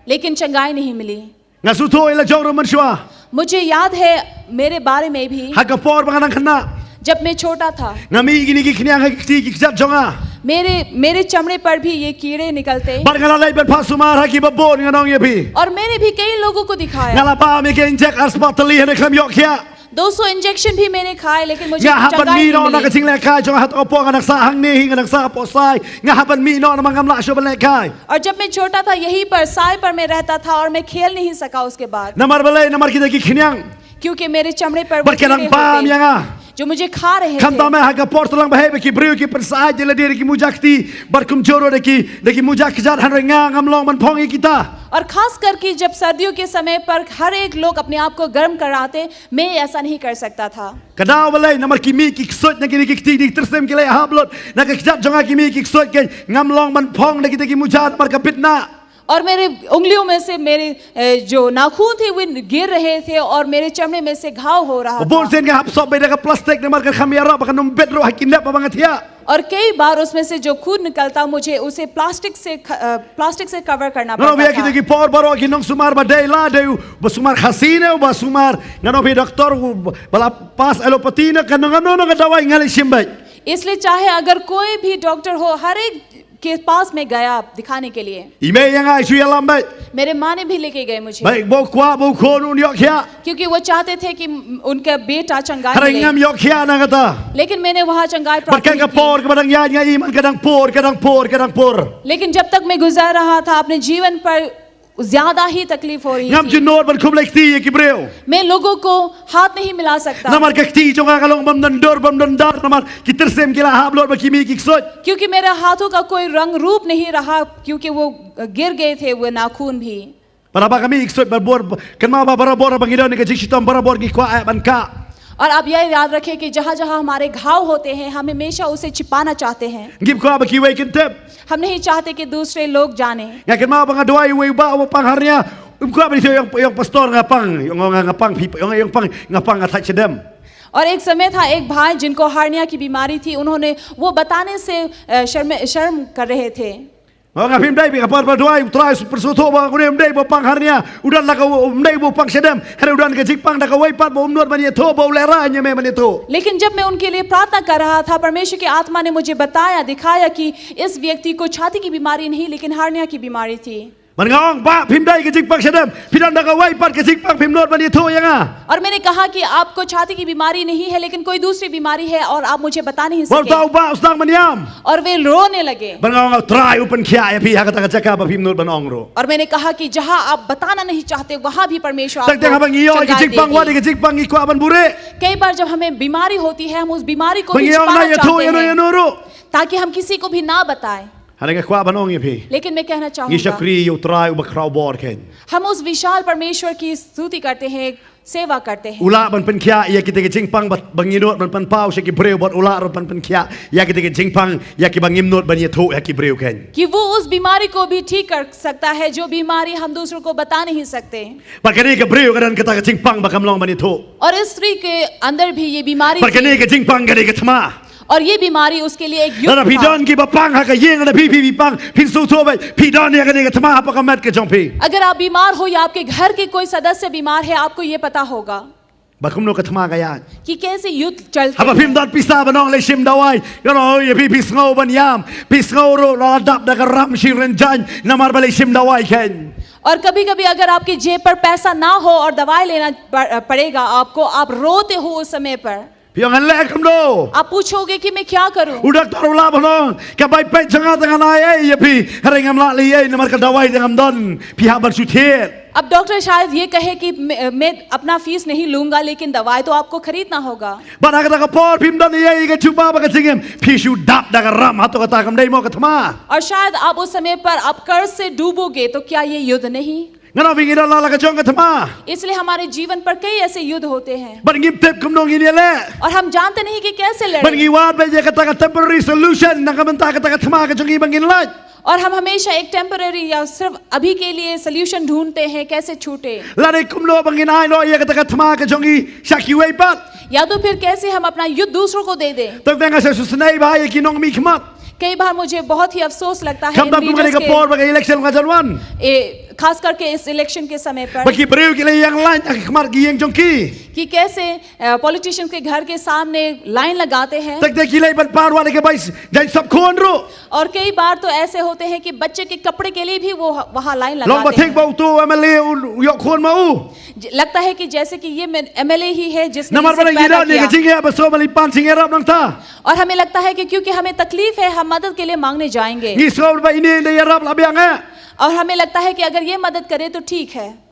लेकिन चंगाई नहीं मिली। Nga sngewthuh ïa la jong ruh mynshuwa. मुझे याद है मेरे बारे में भी, Ha ka por ba nga dang khynnah, जब मैं छोटा था, nga mih kine ki khñiang ha ki kti ki kjat jong nga. मेरे मेरे चमड़े पर भी ये कीड़े निकलते। Bad nga la leit ban phah sumar ha kiba bun, ngan ong ïa phi. और मैंने भी कई लोगों को Nga दिखाया। la bam ïa ki injek ar spah tylli, hynrei khlem ïoh khiah. दो सौ इंजेक्शन भी मैंने खाए, लेकिन मुझे Nga hap ban चंगाई mih नहीं noh na ka मिली। jinglehkai jong nga, ha kata ka por nga dang sah hangne hi, nga dang sah hapoh sai. Nga hap ban mih noh namar ngam lah shuh ban lehkai. और जब मैं छोटा था, यहीं पर साय पर मैं रहता था और मैं खेल नहीं सका उसके बाद, Namar balei? Namar kita ki khñiang. क्योंकि मेरे चमड़े पर वो Bad ki dang कीड़े bam ïa होते। nga. जो मुझे खा रहे Khamtam थे। eh, ha ka por tlang ba heh ba ki briew ki pynsah ïa lade da ki muja kti, bad kumjuh ruh da ki, da ki muja kjat, hynrei nga ngam long ban phong ïa kita. और खास करके जब सर्दियों के समय पर हर एक लोग अपने आप को गर्म कराते, मैं ऐसा नहीं कर सकता था। Ka daw balei? Namar ki mih ki ksuid na kine ki kti, da ki tyrsim ki la hap lut na ka kjat jong nga, ki mih ki ksuid, keiñ ngam long ban phong da kita ki muja namar ka bit nah. और मेरे उंगलियों में से मेरे अ, जो नाखून थे, वे गिर रहे थे और मेरे चमड़े में से घाव हो रहा Bun था। sien nga hap sop beit da ka plastik namar kan kham ïarap, ba kan ym bit ruh ha ki nep ba nga thiah. और कई बार उसमें से जो खून निकलता, मुझे उसे प्लास्टिक से ख-, अ, प्लास्टिक से कवर करना Ngan ong ïa phi, ha पड़ता kito था। ki por baroh ki nongsumar ba dei, la dei u ba sumar Khasi ne u ba sumar, ngan ong ïa phi, doktor u ba la pass allopathy ne kano kano ka dawai nga la shim beit. इसलिए चाहे अगर कोई भी डॉक्टर हो, हर एक के पास मैं गया दिखाने के लिए। I mei ïa nga, i shu ïalam beit. मेरे माँ ने भी लेके गए मुझे। Beit ba u kwah ba u khun un ïoh khiah. क्योंकि वो चाहते थे कि उनका बेटा चंगाई Hynrei मिले। ngam ïoh khiah na kata. लेकिन मैंने वहाँ चंगाई Bad प्राप्त ka नहीं por की। kaba dang ïaid nga, i man ka dang pur, ka dang pur, ka dang pur. लेकिन जब तक मैं गुजर रहा था, अपने जीवन पर ज्यादा ही तकलीफ हो रही Ngam ju थी। nud ban khublei kti ïa ki briew. मैं लोगों को हाथ नहीं मिला सकता, Namar ka kti jong nga ka long bym don dur, bym don dar, namar ki tyrsim ki la hap lut bad ki mih ki ksuid. क्योंकि मेरे हाथों का कोई रंग रूप नहीं रहा, क्योंकि वो गिर गए थे, वो नाखून भी। Bad haba ka mih ki ksuid barabor, kynmaw ba barabor ba ngi don ïa ka jingshitom, barabor ngi kwah eh ban kah. और आप यह याद रखें कि जहाँ जहाँ हमारे घाव होते हैं, हम हमेशा उसे छिपाना चाहते हैं। Ngim kwah ba kiwei kin tip. हम नहीं चाहते कि दूसरे लोग जानें। Nga kynmaw ba nga duwai ïa uwei u bah uba pang hernia. Um kwah ban ïathuh ïa u pastor, nga pang, ïa nga, nga pang phi, ïa nga, ïa nga pang, nga pang, nga thait shadem. और एक समय था, एक भाई जिनको हर्निया की बीमारी थी, उन्होंने वो बताने से अ, शर्म शर्म कर रहे थे। Nga ong, phim dei, phi ka por ba duwai, U Trai u pynsngewthuh ba une um dei ba u pang hernia, u don la ka, um dei ba u pang shadem, hynrei u don ka jingpang da kawei pat ba um nud ban ïathuh, ba u lehraiñ ïa me ban ïathuh. लेकिन जब मैं उनके लिए प्रार्थना कर रहा था, परमेश्वर की आत्मा ने मुझे बताया, दिखाया कि इस व्यक्ति को छाती की बीमारी नहीं, लेकिन हर्निया की बीमारी थी। Bad nga ong, bah, phim dei ka jingpang shadem, phi don da kawei pat ka jingpang, phim nud ban ïathuh ïa nga. और मैंने कहा कि आपको छाती की बीमारी नहीं है, लेकिन कोई दूसरी बीमारी है और आप मुझे बता नहीं Bad सके। uta u bah u sdang ban ïam. और वे रोने लगे। Bad nga ong, U Trai u pynkhiah ïa phi ha kata ka jaka ba phim nud ban ong ruh. और मैंने कहा कि जहाँ आप बताना नहीं चाहते, वहाँ भी परमेश्वर Teng teng haba ngi ïoh ïa ka आपको चंगाई jingpang, wat ïa देगी। ka jingpang, ngi kwah ban buhrieh. कई बार जब हमें बीमारी होती है, हम उस बीमारी को Ba भी ngi ong, na छुपाना ïathuh चाहते ïa no ïa हैं, no ruh. ताकि हम किसी को भी ना बताएं। Hynrei nga kwah ban ong ïa phi, लेकिन मैं कहना ngi चाहूंगा, shakri ïa U Trai uba khraw bor khein. हम उस विशाल परमेश्वर की स्तुति करते हैं, सेवा करते हैं। U lah ban pynkhiah ïa kita ki jingpang ba, ba ngi nud ban pynpaw sha ki briew, bad u lah ruh ban pynkhiah ïa kita ki jingpang ïa kiba ngim nud ban ïathuh ïa ki briew khein. कि वो उस बीमारी को भी ठीक कर सकता है, जो बीमारी हम दूसरों को बता नहीं सकते। Bad kane ka briew ka don kata ka jingpang ba kam long ban ïathuh. और इस स्त्री के अंदर भी ये बीमारी Bad kane थी, ka jingpang ka dei ka thma. और ये बीमारी उसके लिए एक युद्ध Lada phi था। don kiba pang ha ka ïing, lada phi, phi, phi pang, phin sngewthuh ba phi don ïa kane ka thma hapoh ka met ka jong phi. अगर आप बीमार हो या आपके घर के कोई सदस्य बीमार है, आपको ये पता होगा Ba kumno ka thma ka ïaid. कि कैसे युद्ध चलते Haba phim हैं। don pisa ban ong leit shim dawai, ïa no, ïa phi, phi sngew ban ïam, phi sngew ruh la dap da ka ram shi rynjang, namar ba leit shim dawai khein. और कभी कभी अगर आपके जेब पर पैसा ना हो और दवाई लेना पड़- पड़ेगा आपको, आप रोते हो उस समय पर। Phi ong, ngan leh kumno? आप पूछोगे कि मैं क्या करूं? U doktor u lah ban ong, ka bai peit jong nga te ngan ai ei ïa phi, hynrei ngam lah leh ei namar ka dawai te ngam don, phi hap ban shu thied. अब डॉक्टर शायद ये कहे कि मैं, मैं अपना फीस नहीं लूंगा, लेकिन दवाई तो आपको खरीदना होगा। Bad ha kata ka por phim don ei ei ka jubab bad ka jingim, phi shu dap da ka ram, hato kata kam dei mo ka thma. और शायद आप उस समय पर आप कर्ज से डूबोगे, तो क्या ये युद्ध नहीं? Nga ong, phi, ngi don la la ka jong ka thma. इसलिए हमारे जीवन पर कई ऐसे युद्ध होते हैं Bad ngim tip kumno ngin ïaleh. और हम जानते नहीं कि कैसे Bad लड़ें। ngi wad beit ïa kata ka temporary solution na ka bynta kata ka thma ka jong ngi ba ngin lait. और हम हमेशा एक टेम्पररी या सिर्फ अभी के लिए सॉल्यूशन ढूंढते हैं, कैसे छूटे। Lane kumno ba ngin ai noh ïa kata ka thma ka jong ngi sha kiwei pat. या तो फिर कैसे हम अपना युद्ध दूसरों को दे दें। Tang tang nga sa sngewsynei bha ïa ki nongmihkhmat. कई बार मुझे बहुत ही अफसोस लगता है इन Khamtam kum kane लीडर्स ka por ba ka election ka jan wan. के, ए, खास करके इस इलेक्शन के समय पर Ba ki briew ki la ïeng line ha ki khmat ki ïing jong ki. कि कैसे पॉलिटिशियंस के घर के सामने लाइन लगाते हैं Tang tang ki leit ban pan wad ïa ka bai jaiñ sap khun ruh. और कई बार तो ऐसे होते हैं कि बच्चे के कपड़े के लिए भी वो वहाँ लाइन Long ba लगाते thik ba हैं। uto u MLA u ïoh khun ma u. ज- लगता है कि जैसे कि ये एमएलए ही है जिसने Namar इससे ba ngi पैदा don ïa ka किया। jingeh ba sngewbha ban pan jingïarap nangta. और हमें लगता है कि क्योंकि हमें तकलीफ है, हम मदद के लिए मांगने जाएंगे। Ngi sngewbha ba ine da ïarap la biang eh. और हमें लगता है कि अगर ये मदद करे तो ठीक है।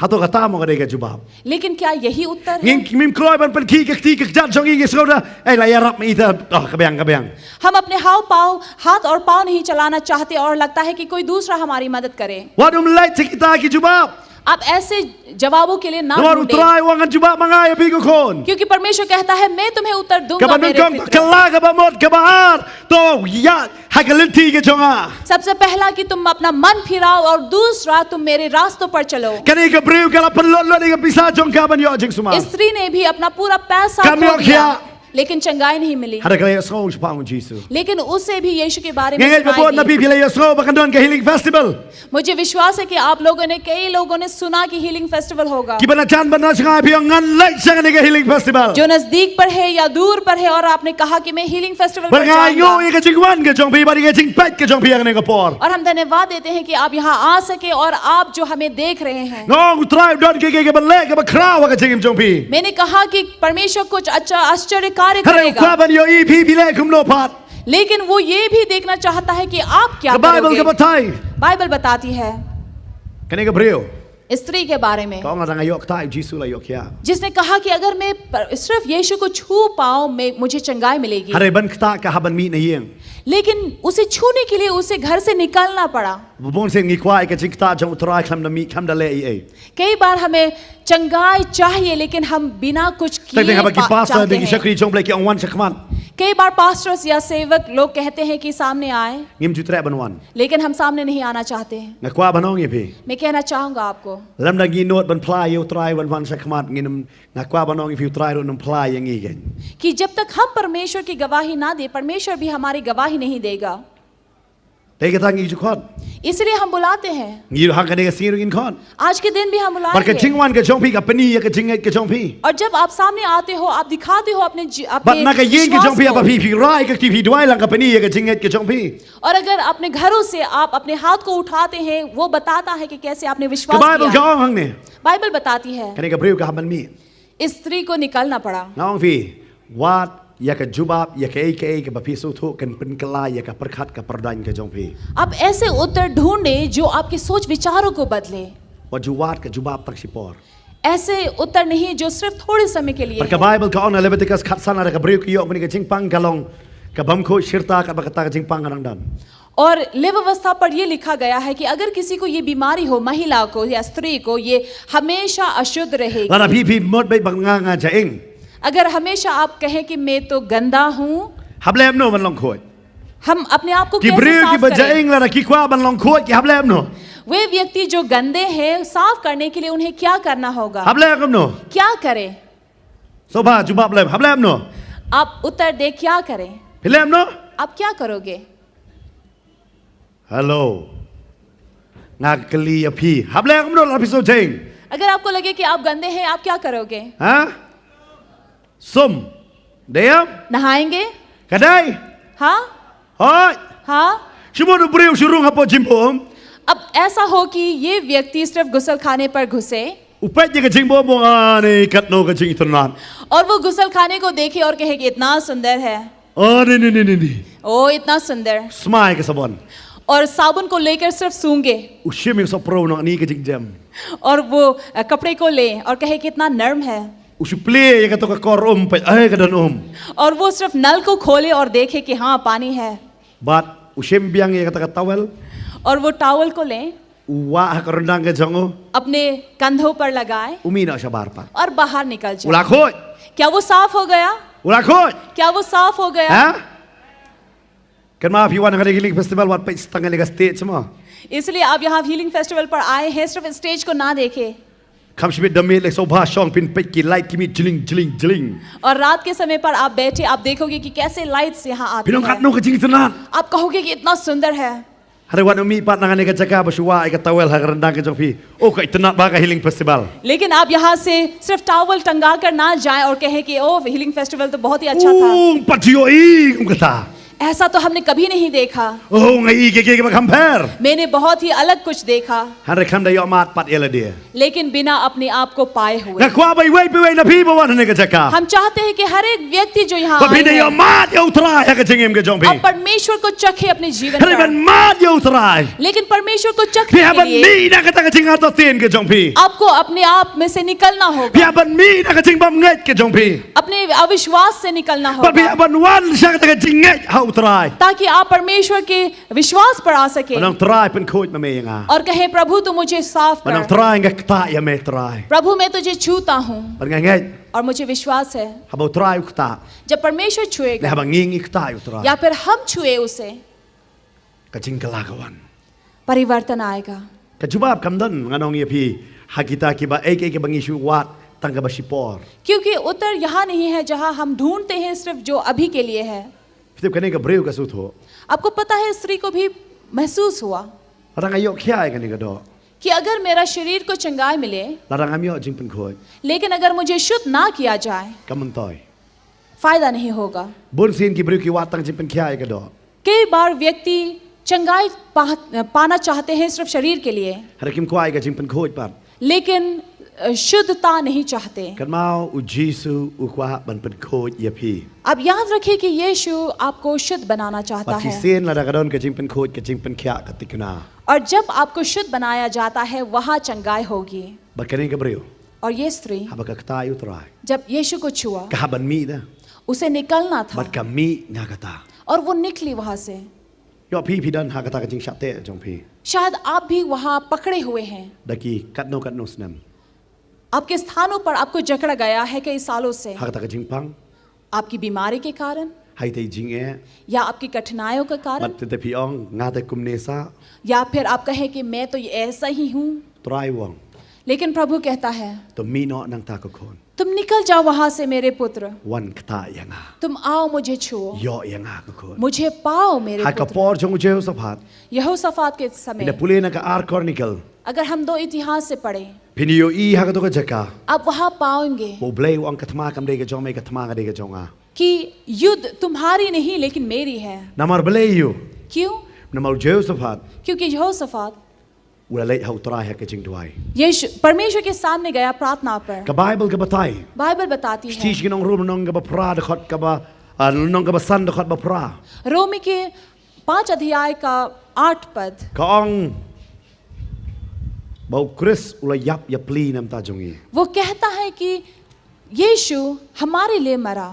Hato kata mo ka dei ka jubab. लेकिन क्या यही उत्तर है? Ngim, ngim kloi ban pynkhih ka kti ka kjat jong ngi, ngi sngewbha. Ei, la ïarap ma ita, oh, ka biang, ka biang. हम अपने हाव पाव, हाथ और पाँव नहीं चलाना चाहते और लगता है कि कोई दूसरा हमारी मदद करे। Wat ym leit sha kita ki jubab. आप ऐसे जवाबों के लिए ना Namar U ढूंढें, Trai u ong, ngan jubab ma nga ïa phi, ko khun. क्योंकि परमेश्वर कहता है, मैं तुम्हें उत्तर दूंगा, Kaba मेरे nyngkong, पितरों। kylla, kaba mut, kaba ar, to ïaid ha ka lynti ka jong nga. सबसे पहला कि तुम अपना मन फिराओ और दूसरा तुम मेरे रास्तों पर चलो। Kane ka briew ka la pynlut lut ïa ka pisa jong ka ban ïoh jingsumar. स्त्री ने भी अपना पूरा पैसा Kam खो ïoh दिया, khia. लेकिन चंगाई नहीं मिली। Hynrei ka la ïohsngew shaphang u Jisu. लेकिन उसे भी यीशु के बारे में Nga ngeit ba सुनाई bun na दी। phi phi la ïohsngew ba kan don ka healing festival. मुझे विश्वास है कि आप लोगों ने, कई लोगों ने सुना कि हीलिंग फेस्टिवल होगा। Kiba na jan ba na shngain, phi ong, ngan leit sha kane ka healing festival. जो नजदीक पर है या दूर पर है और आपने कहा कि मैं हीलिंग फेस्टिवल Bad पर nga ainguh जाऊंगा। ïa ka jingwan ka jong phi, bad ïa ka jingpeit ka jong phi ha kane ka por. और हम धन्यवाद देते हैं कि आप यहाँ आ सके और आप जो हमें देख रहे हैं। Nga ong, U Trai u don ka, ka, kaba leh kaba khraw ha ka jingim jong phi. मैंने कहा कि परमेश्वर कुछ अच्छा आश्चर्य कार्य Hynrei u kwah करेगा, ban ïohi phi phi leh kumno pat. लेकिन वो ये भी देखना चाहता है कि आप क्या Ka Baibl ka करोगे। batai. बाइबल बताती है। Kane ka briew स्त्री के बारे में, Ka ong, lada nga ïoh ktah ïa u Jisu la ïoh khia. जिसने कहा कि अगर मैं पर- सिर्फ यीशु को छू पाऊं, मैं मुझे चंगाई मिलेगी। Hynrei ban ktah ka haba mih na ïing. लेकिन उसे छूने के लिए उसे घर से निकलना पड़ा। Bun sien ngi kwah ïa ka jingktah jong u Trai khlem da mih, khlem da leh ei ei. कई बार हमें चंगाई चाहिए, लेकिन हम बिना कुछ किए Teng teng haba ki पा- pastor चाहते bad ki हैं। shakri jong U Blei ki ong, wan sha khmat. कई बार पास्टर्स या सेवक लोग कहते हैं कि सामने आए, Ngim ju treh ban wan. लेकिन हम सामने नहीं आना चाहते हैं। Nga kwah ban ong ïa phi. मैं कहना चाहूंगा आपको Lymda ngi nud ban phla ïa u Trai ban wan sha khmat, ngin ym, nga kwah ban ong ïa phi, u Trai ruh un ym phla ïa ngi kein. कि जब तक हम परमेश्वर की गवाही ना दे, परमेश्वर भी हमारी गवाही नहीं देगा। Te kata ngi ju khot. इसलिए हम बुलाते हैं। Ngi ruh ha kane ka sngi ruh ngin khot. आज के दिन भी हम Bad ka बुलाएंगे। jingwan ka jong phi ka pyni ïa ka jingngeit ka jong phi. और जब आप सामने आते हो, आप दिखाते हो अपने जी- Bad अपने na ka ïing ka jong विश्वास phi, haba को। phi phi rai ka kti, phi duwai lang, ka pyni ïa ka jingngeit ka jong phi. और अगर अपने घरों से आप अपने हाथ को उठाते हैं, वो बताता है कि कैसे आपने Ka विश्वास Baibl किया। ka ong hangne. बाइबल बताती है, Kane ka briew ka hap ban mih. स्त्री को निकलना पड़ा। Nga ong phi, wat ïa ka jubab ïa kaei kaei kaba phi sngewthuh kan pynkylla ïa ka pyrkhat ka pyrdain ka jong phi. आप ऐसे उत्तर ढूंढें जो आपके सोच विचारों को बदले। Wat ju wad ka jubab tang shipor. ऐसे उत्तर नहीं जो सिर्फ थोड़े समय के लिए Bad ka है। Baibl ka ong ha Leviticus khatsan, lada ka briew ka ïoh kane ka jingpang, ka long kaba ym khuid shirta katba kata ka jingpang ka dang don. और लेव्यवस्था पर ये लिखा गया है कि अगर किसी को ये बीमारी हो, महिला को या स्त्री को, ये हमेशा अशुद्ध रहेगी। Lada phi phi mut beit ba nga nga jaing. अगर हमेशा आप कहें कि मैं तो गंदा हूँ, Hap leh kumno ban long khuid? हम अपने आप को Ki कैसे briew साफ kiba करें? jaing, lada ki kwah ban long khuid, ki hap leh kumno? वे व्यक्ति जो गंदे हैं, साफ करने के लिए उन्हें क्या करना होगा? Hap leh kumno? क्या करें? Sngewbha, jubab lem, hap leh kumno? आप उत्तर दे, क्या करें? Phi leh kumno? आप क्या करोगे? Hello. Nga kylli ïa phi. Hap leh kumno lada phi sngew jaing? अगर आपको लगे कि आप गंदे हैं, आप क्या करोगे? Ha? Sum. Dei ïa? नहाएंगे? Ka dei? हाँ, Hooid. हाँ। Shu mut u briew u shu rung hapoh jingbum. अब ऐसा हो कि ये व्यक्ति सिर्फ गुसलखाने पर घुसे U peit ïa ka jingbum, u ong, "Ani katno ka jingitynnad." और वो गुसलखाने को देखे और कहे कि इतना सुंदर है, "Ani ni ni ni ni." ओ इतना सुंदर, Smai ka sabon. और साबुन को लेकर सिर्फ सूंघे U shim ïa ka sohpro, u ong, "Ani ka jingjem." और वो अ, कपड़े को ले और कहे कितना नर्म है, U shu plie ïa kato ka kor um, peit, "Ai, ka don um." और वो सिर्फ नल को खोले और देखे कि हाँ, पानी है, Bad u shim biang ïa kata ka towel. और वो टॉवल को ले, U wah ha ka ryndang ka jong u. अपने कंधों पर लगाए U mih noh shabar pat. और बाहर निकल U la जाए। khuid. क्या वो साफ हो गया? U la khuid. क्या वो साफ हो गया? Ha? Kynmaw, phi wan ha kane ka healing festival, wat peit tang ïa ka stage mo. इसलिए आप यहाँ हीलिंग फेस्टिवल पर आए हैं, सिर्फ स्टेज को ना देखें। Kham shym bit da miet leh, sngewbha shong, phin peit ki light ki mih jling jling jling. और रात के समय पर आप बैठे, आप देखोगे कि कैसे लाइट्स यहाँ आती Phin ong, है। "Katno ka jingitynnad." आप कहोगे कि इतना सुंदर है। Hynrei wat ym mih pat na kane ka jaka ba shu wah ïa ka towel ha ka ryndang ka jong phi, "Oh, ka itynnad bha ka healing festival." लेकिन आप यहाँ से सिर्फ टॉवल टंगा कर ना जाएं और कहें कि ओ, हीलिंग फेस्टिवल तो बहुत ही अच्छा था। Ym pat ju ïohi kum kata. ऐसा तो हमने कभी नहीं देखा। Oh, nga ïohi kiei kiei kiba kham pher. मैंने बहुत ही अलग कुछ देखा। Hynrei khlem da ïoh mad pat ïa lade. लेकिन बिना अपने आप को पाए हुए। Nga kwah ba iwei pa iwei na phi ba wan ha kane ka jaka, हम चाहते हैं कि हर एक व्यक्ti जो यहाँ ba phi आए da ïoh हैं, mad ïa u Trai ha ka jingim ka jong phi. आप परमेश्वर को चखें अपने जीवन Hynrei पर, ban mad ïa u Trai, लेकिन परमेश्वर को phi चखने hap के ban लिए mih na kata ka jingartatien ka jong phi. आपको अपने आप में से निकलना Phi होगा। hap ban mih na ka jingbymngeit ka jong phi. अपने अविश्वास से निकलना Bad phi होगा, hap ban wan sha kata ka jingngeit ha u Trai. ताकि आप परमेश्वर के विश्वास पर आ सके Ban ong, "Trai, pynkhuid ma me ïa nga." और कहें, "प्रभु, तू मुझे साफ Ban ong, कर।" "Trai, nga ktah ïa me, Trai." "प्रभु, मैं तुझे छूता हूँ Bad nga ngeit, और मुझे विश्वास है।" haba u Trai u ktah, जब परमेश्वर leh छुएगा haba ngi ngi ktah ïa u Trai, या फिर हम छुए उसे, ka jingkylla ka wan. परिवर्तन आएगा। Ka jubab kam don, ngan ong ïa phi, ha kita kiba, ei, ei, kiba ngi shu wad tang kaba shipor. क्योंकि उत्तर यहाँ नहीं है जहाँ हम ढूंढते हैं सिर्फ जो अभी के लिए है। Phi tip, kane ka briew ka sngewthuh, आपको पता है, स्त्री को भी महसूस हुआ lada nga ïoh khia ïa kane ka doh, कि अगर मेरा शरीर को चंगाई मिले, lada ngam ïoh jingpynkhuid, लेकिन अगर मुझे शुद्ध ना किया जाए, kam myntoi. फायदा नहीं होगा। Bun sien ki briew ki wad tang jingpynkhia ïa ka doh. कई बार व्यक्ति चंगाई पा, पाना चाहते हैं सिर्फ शरीर के लिए, Hynrei kim kwah ïa ka jingpynkhuid pat. लेकिन अ, शुद्धता नहीं चाहते। Kynmaw u Jisu u kwah ban pynkhuid ïa phi. अब याद रखिए कि यीशु आपको शुद्ध बनाना चाहता Bad है। shisien lada ka don ka jingpynkhuid ka jingpynkhiah ka tikna. और जब आपको शुद्ध बनाया जाता है, वहाँ चंगाई होगी। Bad kane ka briew और ये स्त्री haba ka ktah ïa u Trai, जब यीशु को छुआ, ka hap ban mih da. उसे निकलना था Bad ka mih na kata. और वो निकली वहां से। Ïoh phi phi don ha kata ka jingshah teh jong phi. शायद आप भी वहाँ पकड़े हुए हैं। Da ki katno katno snem. आपके स्थानों पर आपको जकड़ा गया है कई सालों से। Ha kata ka jingpang. आपकी बीमारी के कारण Ha ita i jingeh. या आपकी कठिनाइयों के कारण। Bad te phi ong nga te kumne sa. या फिर आप कहें कि मैं तो ये ऐसा ही हूँ। Trai u ong. लेकिन प्रभु कहता है, To mih noh nangta ko khun. तुम निकल जाओ वहां से मेरे पुत्र। Wan ktah ïa nga. तुम आओ, मुझे छुओ, Ïoh ïa nga ko khun. मुझे पाओ मेरे Ha ka पुत्र। por jong u Jehoshaphat. यहोशापात के समय, Phin pule na ka ar Chronicle. अगर हम दो इतिहास से पढ़ें, Phin ïohi ha kato ka jaka. आप वहां पाओगे Ba u Blei u ong ka thma kam dei ka jong me, ka thma ka dei ka jong nga. कि युद्ध तुम्हारी नहीं लेकिन मेरी है। Namar balei ïoh. क्यों? Namar u Jehoshaphat. क्योंकि यहोशापात U la leit ha u Trai ha ka jingduwai. यीशु परमेश्वर के सामने गया प्रार्थना पर। Ka Bible ka batai. बाइबल बताती है, Shisien ki nong Rom nong kaba phra dkhot kaba, ah, nong kaba san dkhot ba phra. रोमी के पांच अध्याय का आठ पद। Ka ong ba u Khrist u la ïap ïa pli namar ta jong ngi. वो कहता है कि यीशु हमारे लिए मरा,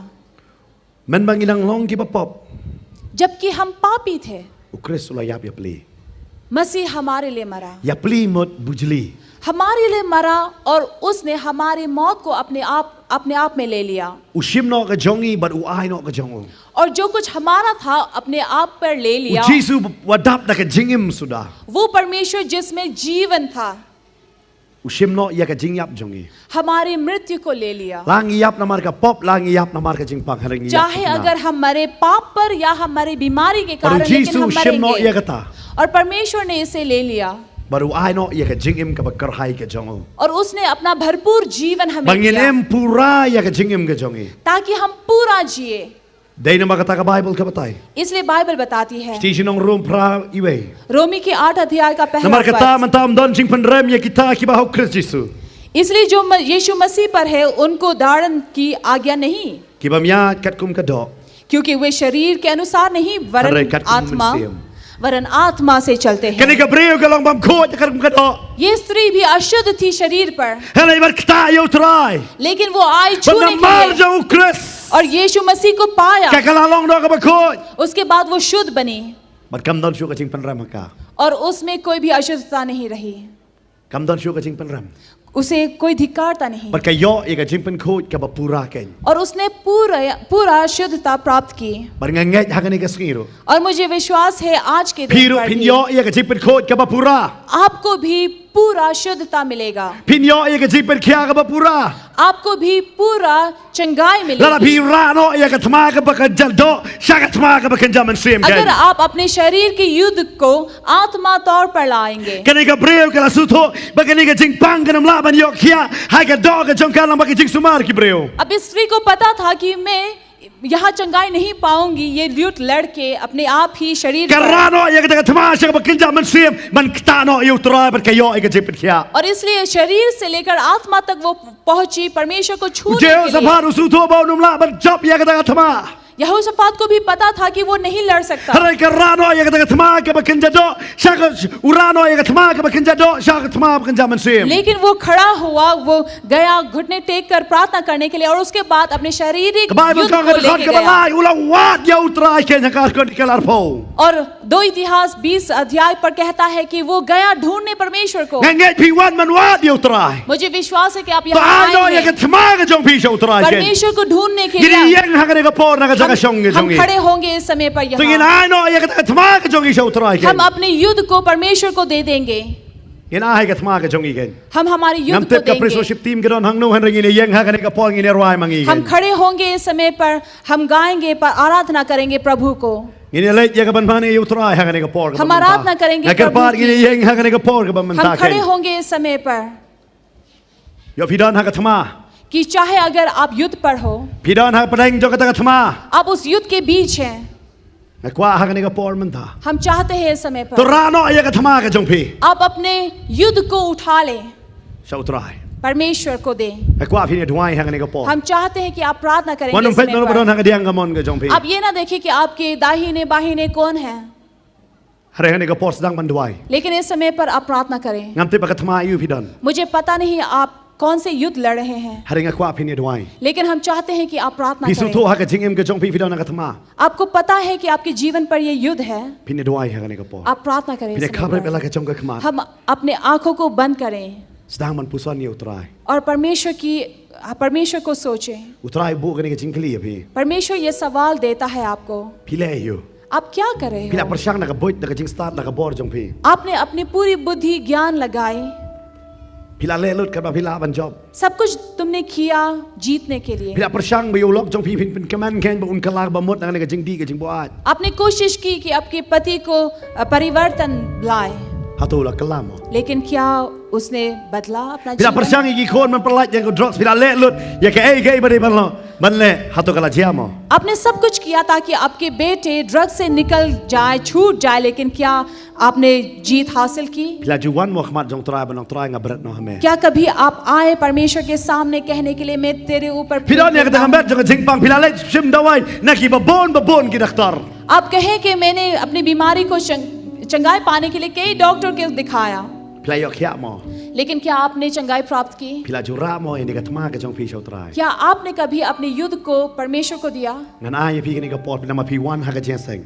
Mynba ngi dang long kiba pop. जबकि हम पापी थे। U Khrist u la ïap ïa pli. मसीह हमारे लिए मरा, Ïa pli mut bujli. हमारे लिए मरा, और उसने हमारी मौत को अपने आप अपने आप में ले लिया। U shim noh ka jong ngi bad u ai noh ka jong u. और जो कुछ हमारा था अपने आप पर ले U लिया। Jisu u dap da ka jingim suda. वो परमेश्वर जिसमें जीवन था, U shim noh ïa ka jingïap jong ngi. हमारी मृत्यु को ले लिया। La ngi ïap namar ka pop, la ngi ïap namar ka jingpang, hynrei ngi ïap. चाहे अगर हम मरे पाप पर या हम मरे बीमारी के Bad u कारण, लेकिन Jisu हम u shim noh ïa मरेंगे। kata. और परमेश्वर ने इसे ले लिया Bad u ai noh ïa ka jingim kaba kyrhai ka jong u. और उसने अपना भरपूर जीवन Ba हमें ngin दिया, im pura ïa ka jingim ka jong ngi. ताकि हम पूरा जिए। Dei namar kata ka Bible ka batai. इसलिए बाइबल बताती है, Shisien nong Rom phra iwei. रोमी के आठ अध्याय का पहला Namar kata पद, mynta ym don jingpynrem ïa kita kiba ha u Khrist Jisu. इसलिए जो म- यीशु मसीह पर है, उनको धारण की आज्ञा नहीं, Kiba mih katkum ka doh. क्योंकि वे शरीर के अनुसार नहीं, Hynrei वरन katkum आत्मा, mynsiem. वरन आत्मा से चलते हैं। Kane ka briew ka long bym khuid katkum ka doh. ये स्त्री भी अशुद्ध थी शरीर पर, Hynrei bad ktah ïa u Trai. लेकिन वो आई Bad छूने namar के लिए jong u Khrist. और यीशु मसीह को पाया, Ka ka la long noh kaba khuid. उसके बाद वो शुद्ध बनी Bad kam don shuh ka jingpynrem ha ka. और उसमें कोई भी अशुद्धता नहीं रही, Kam don shuh ka jingpynrem. उसे कोई धिक्कारता नहीं। Bad ka ïoh ïa ka jingpynkhuid kaba pura kein. और उसने पूरा पूरा शुद्धता प्राप्त की। Bad nga ngeit ha kane ka sngi ruh. और मुझे विश्वास है आज के Phi दिन ruh पर phin भी ïoh ïa ka jingpynkhuid kaba pura. आपको भी पूरा शुद्धता मिलेगा, Phin ïoh ïa ka jingpynkhiah kaba pura. आपको भी पूरा चंगाई Lada मिलेगी। phi rah noh ïa ka thma kaba kynja doh sha ka thma kaba kynja mynsiem kein. अगर आप अपने शरीर के युद्ध को आत्मा तौर पर लाएंगे, Kane ka briew ka la sngewthuh ba kane ka jingpang kan ym lah ban ïoh khiah ha ka doh ka jong ka namar ka jingsumar ki briew. अब इस स्त्री को पता था कि मैं यहाँ चंगाई नहीं पाऊंगी, ये ल्यूट लड़के अपने आप ही शरीर Ka पर, rah noh ïa kata ka thma sha kaba kynja mynsiem ban ktah noh ïa u Trai bad ka ïoh ïa ka jingpynkhiah. और इसलिए शरीर से लेकर आत्मा तक वो पहुंची परमेश्वर को U छूने के लिए। Jehoshaphat u sngewthuh ba un ym lah ban jop ïa kata ka thma. यहोशापात को भी पता था कि वो नहीं लड़ सकता, Hynrei ka rah noh ïa kata ka thma kaba kynja doh sha ka, u rah noh ïa ka thma kaba kynja doh sha ka thma ba kynja mynsiem. लेकिन वो खड़ा हुआ, वो गया घुटने टेक कर प्रार्थना करने के लिए, और उसके बाद अपने शारीरिक Ka Bible युद्ध ka को ong ha ka लेके dkhot kaba गया। lai u la wad ïa u Trai kein ha ka Ar Chronicle arphew. और दो इतिहास बीस अध्याय पर कहता है कि वो गया ढूंढने परमेश्वर को। Nga ngeit phi wan ban wad ïa u Trai. मुझे विश्वास है कि आप To यहाँ ai noh ïa आए ka हैं thma ka jong phi sha u Trai kein. परमेश्वर को ढूंढने के Ngin लिए। ïeng ha kane ka por na ka jaka shong ka jong हम ngi. खड़े होंगे इस समय पर To ngin यहाँ। ai noh ïa ka thma ka jong ngi sha u Trai kein. हम अपने युद्ध को परमेश्वर को दे देंगे। Ngin ai ka thma ka jong ngi kein. हम हमारे युद्ध Ngam को tip ka praise देंगे। worship team ka don hangno, hynrei ngin ïeng ha kane ka por ngin rwai ma ngi kein. हम खड़े होंगे इस समय पर, हम गाएंगे, पर आराधना करेंगे प्रभु को। Ngin leit ïa ka ban mane ïa u Trai ha kane ka por kaba हम mynta. आराधना करेंगे Nga प्रभु kyrpad ngin की। ïeng ha kane ka por kaba mynta हम खड़े kein. होंगे इस समय पर। Ïoh phi don ha ka thma. कि चाहे अगर आप युद्ध पर हो, Phi don ha pdeng jong kata ka thma. आप उस युद्ध के बीच हैं, Nga kwah ha kane ka por mynta. हम चाहते हैं इस समय To पर rah noh ïa ka thma ka jong phi. आप अपने युद्ध को उठा लें Sha u Trai. परमेश्वर को दें। Nga kwah phin ïa duwai ha kane ka por. हम चाहते हैं कि आप प्रार्थना करें Wat nym इस peit समय nano ba don पर। ha ka diang kamon ka jong phi. आप ये ना देखिए कि आपके दाहिने बाहिने कौन है। Hynrei ha kane ka por sdang ban duwai. लेकिन इस समय पर आप प्रार्थना करें। Ngam tip ba ka thma aïu phi don. मुझे पता नहीं आप कौन से युद्ध लड़ रहे हैं, Hynrei nga kwah phin ïa duwai. लेकिन हम चाहते हैं कि आप प्रार्थना Phi करें। sngewthuh ha ka jingim ka jong phi phi don ha ka thma. आपको पता है कि आपके जीवन पर ये युद्ध है, Phin ïa duwai ha kane ka por. आप प्रार्थना करें Phin इस ïa समय khabrip पर। ïa la ka jong ka khmat. हम अपने आंखों को बंद करें। Sdang ban puson ïa U Trai. और परमेश्वर की परमेश्वर को सोचें। U Trai u buh kane ka jingkylli ïa phi. परमेश्वर ये सवाल देता है आपको, Phi leh aïu? आप क्या कर रहे Phi la हो? pyrshang da ka buit, da ka jingstad, da ka bor jong phi. आपने अपनी पूरी बुद्धि ज्ञान लगाई, Phi la leh lut katba phi lah ban jop. सब कुछ तुमने किया जीतने के लिए। Phi la pyrshang ba ïa u lok jong phi phin pynkmen kheiñ ba un kylla ba mut na kane ka jingdih ka jingbuaid. आपने कोशिश की कि आपके पति को अ, परिवर्तन लाए, Hato u la kylla mo? लेकिन क्या उसने बदला अपना Phi la जीवन? pyrshang ïa ki khun ban pyllait ïa ka drugs, phi la leh lut ïa kaei kaei ba dei ban long, ban leh, hato ka la jia mo? आपने सब कुछ किया ताकि आपके बेटे ड्रग से निकल जाए, छूट जाए, लेकिन क्या आपने जीत हासिल की? Phi la ju wan mo ha khmat jong U Trai ban ong, Trai nga bret noh ha me? क्या कभी आप आए परमेश्वर के सामने कहने के लिए, मैं तेरे ऊपर Phi don ïa kata ka met jong ka jingpang, phi la leit shim dawai na kiba bun ba bun ki doktor. आप कहें कि मैंने अपनी बीमारी को चंग-, चंगाई पाने के लिए कई डॉक्टर को दिखाया, Phi la ïoh khiah mo? लेकिन क्या आपने चंगाई प्राप्त की? Phi la ju rah mo ïa kane ka thma ka jong phi sha U Trai? क्या आपने कभी अपने युद्ध को परमेश्वर को दिया? Ngan ai ïa phi kane ka por namar phi wan ha ka jingïaseng.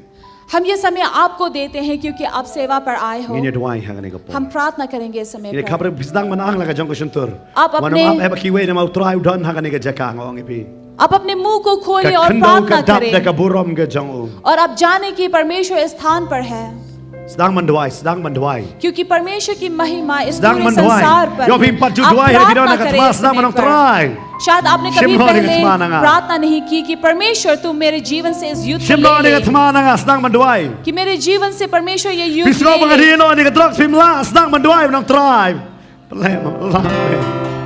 हम ये समय आपको देते हैं क्योंकि आप सेवा पर आए हो। Ngin ïa duwai ha kane ka por. हम प्रार्थना करेंगे इस समय Ngin ïa पर। khabrip, sdang ban ang la ka jong ka shyntur. आप Wat अपने nym ap eh ba kiwei namar U Trai u don ha kane ka jaka, nga ong ïa phi. आप अपने मुंह को खोलिए Ka और khyndew ka प्रार्थना dap da ka करें burom ka jong u. और आप जाने कि परमेश्वर स्थान पर है, Sdang ban duwai, sdang ban duwai. क्योंकि परमेश्वर की महिमा इस Sdang पूरे ban duwai. संसार पर Ïoh phi है। pat ju आप duwai, hynrei phi don प्रार्थना ha ka करें thma, इस sdang ban समय ong, पर। Trai. शायद आपने कभी Shim noh ïa kane ka पहले thma na nga. प्रार्थना नहीं की कि परमेश्वर, तुम मेरे जीवन से इस युद्ध को Shim noh ïa kane ले ka ले, thma na nga, sdang ban duwai. कि मेरे जीवन से परमेश्वर ये युद्ध Phi sngew ba ngan ले ले। ïeh noh ïa kane ka drugs, phim lah, sdang ban duwai ban ong, Trai, pyllait mo, lah mo.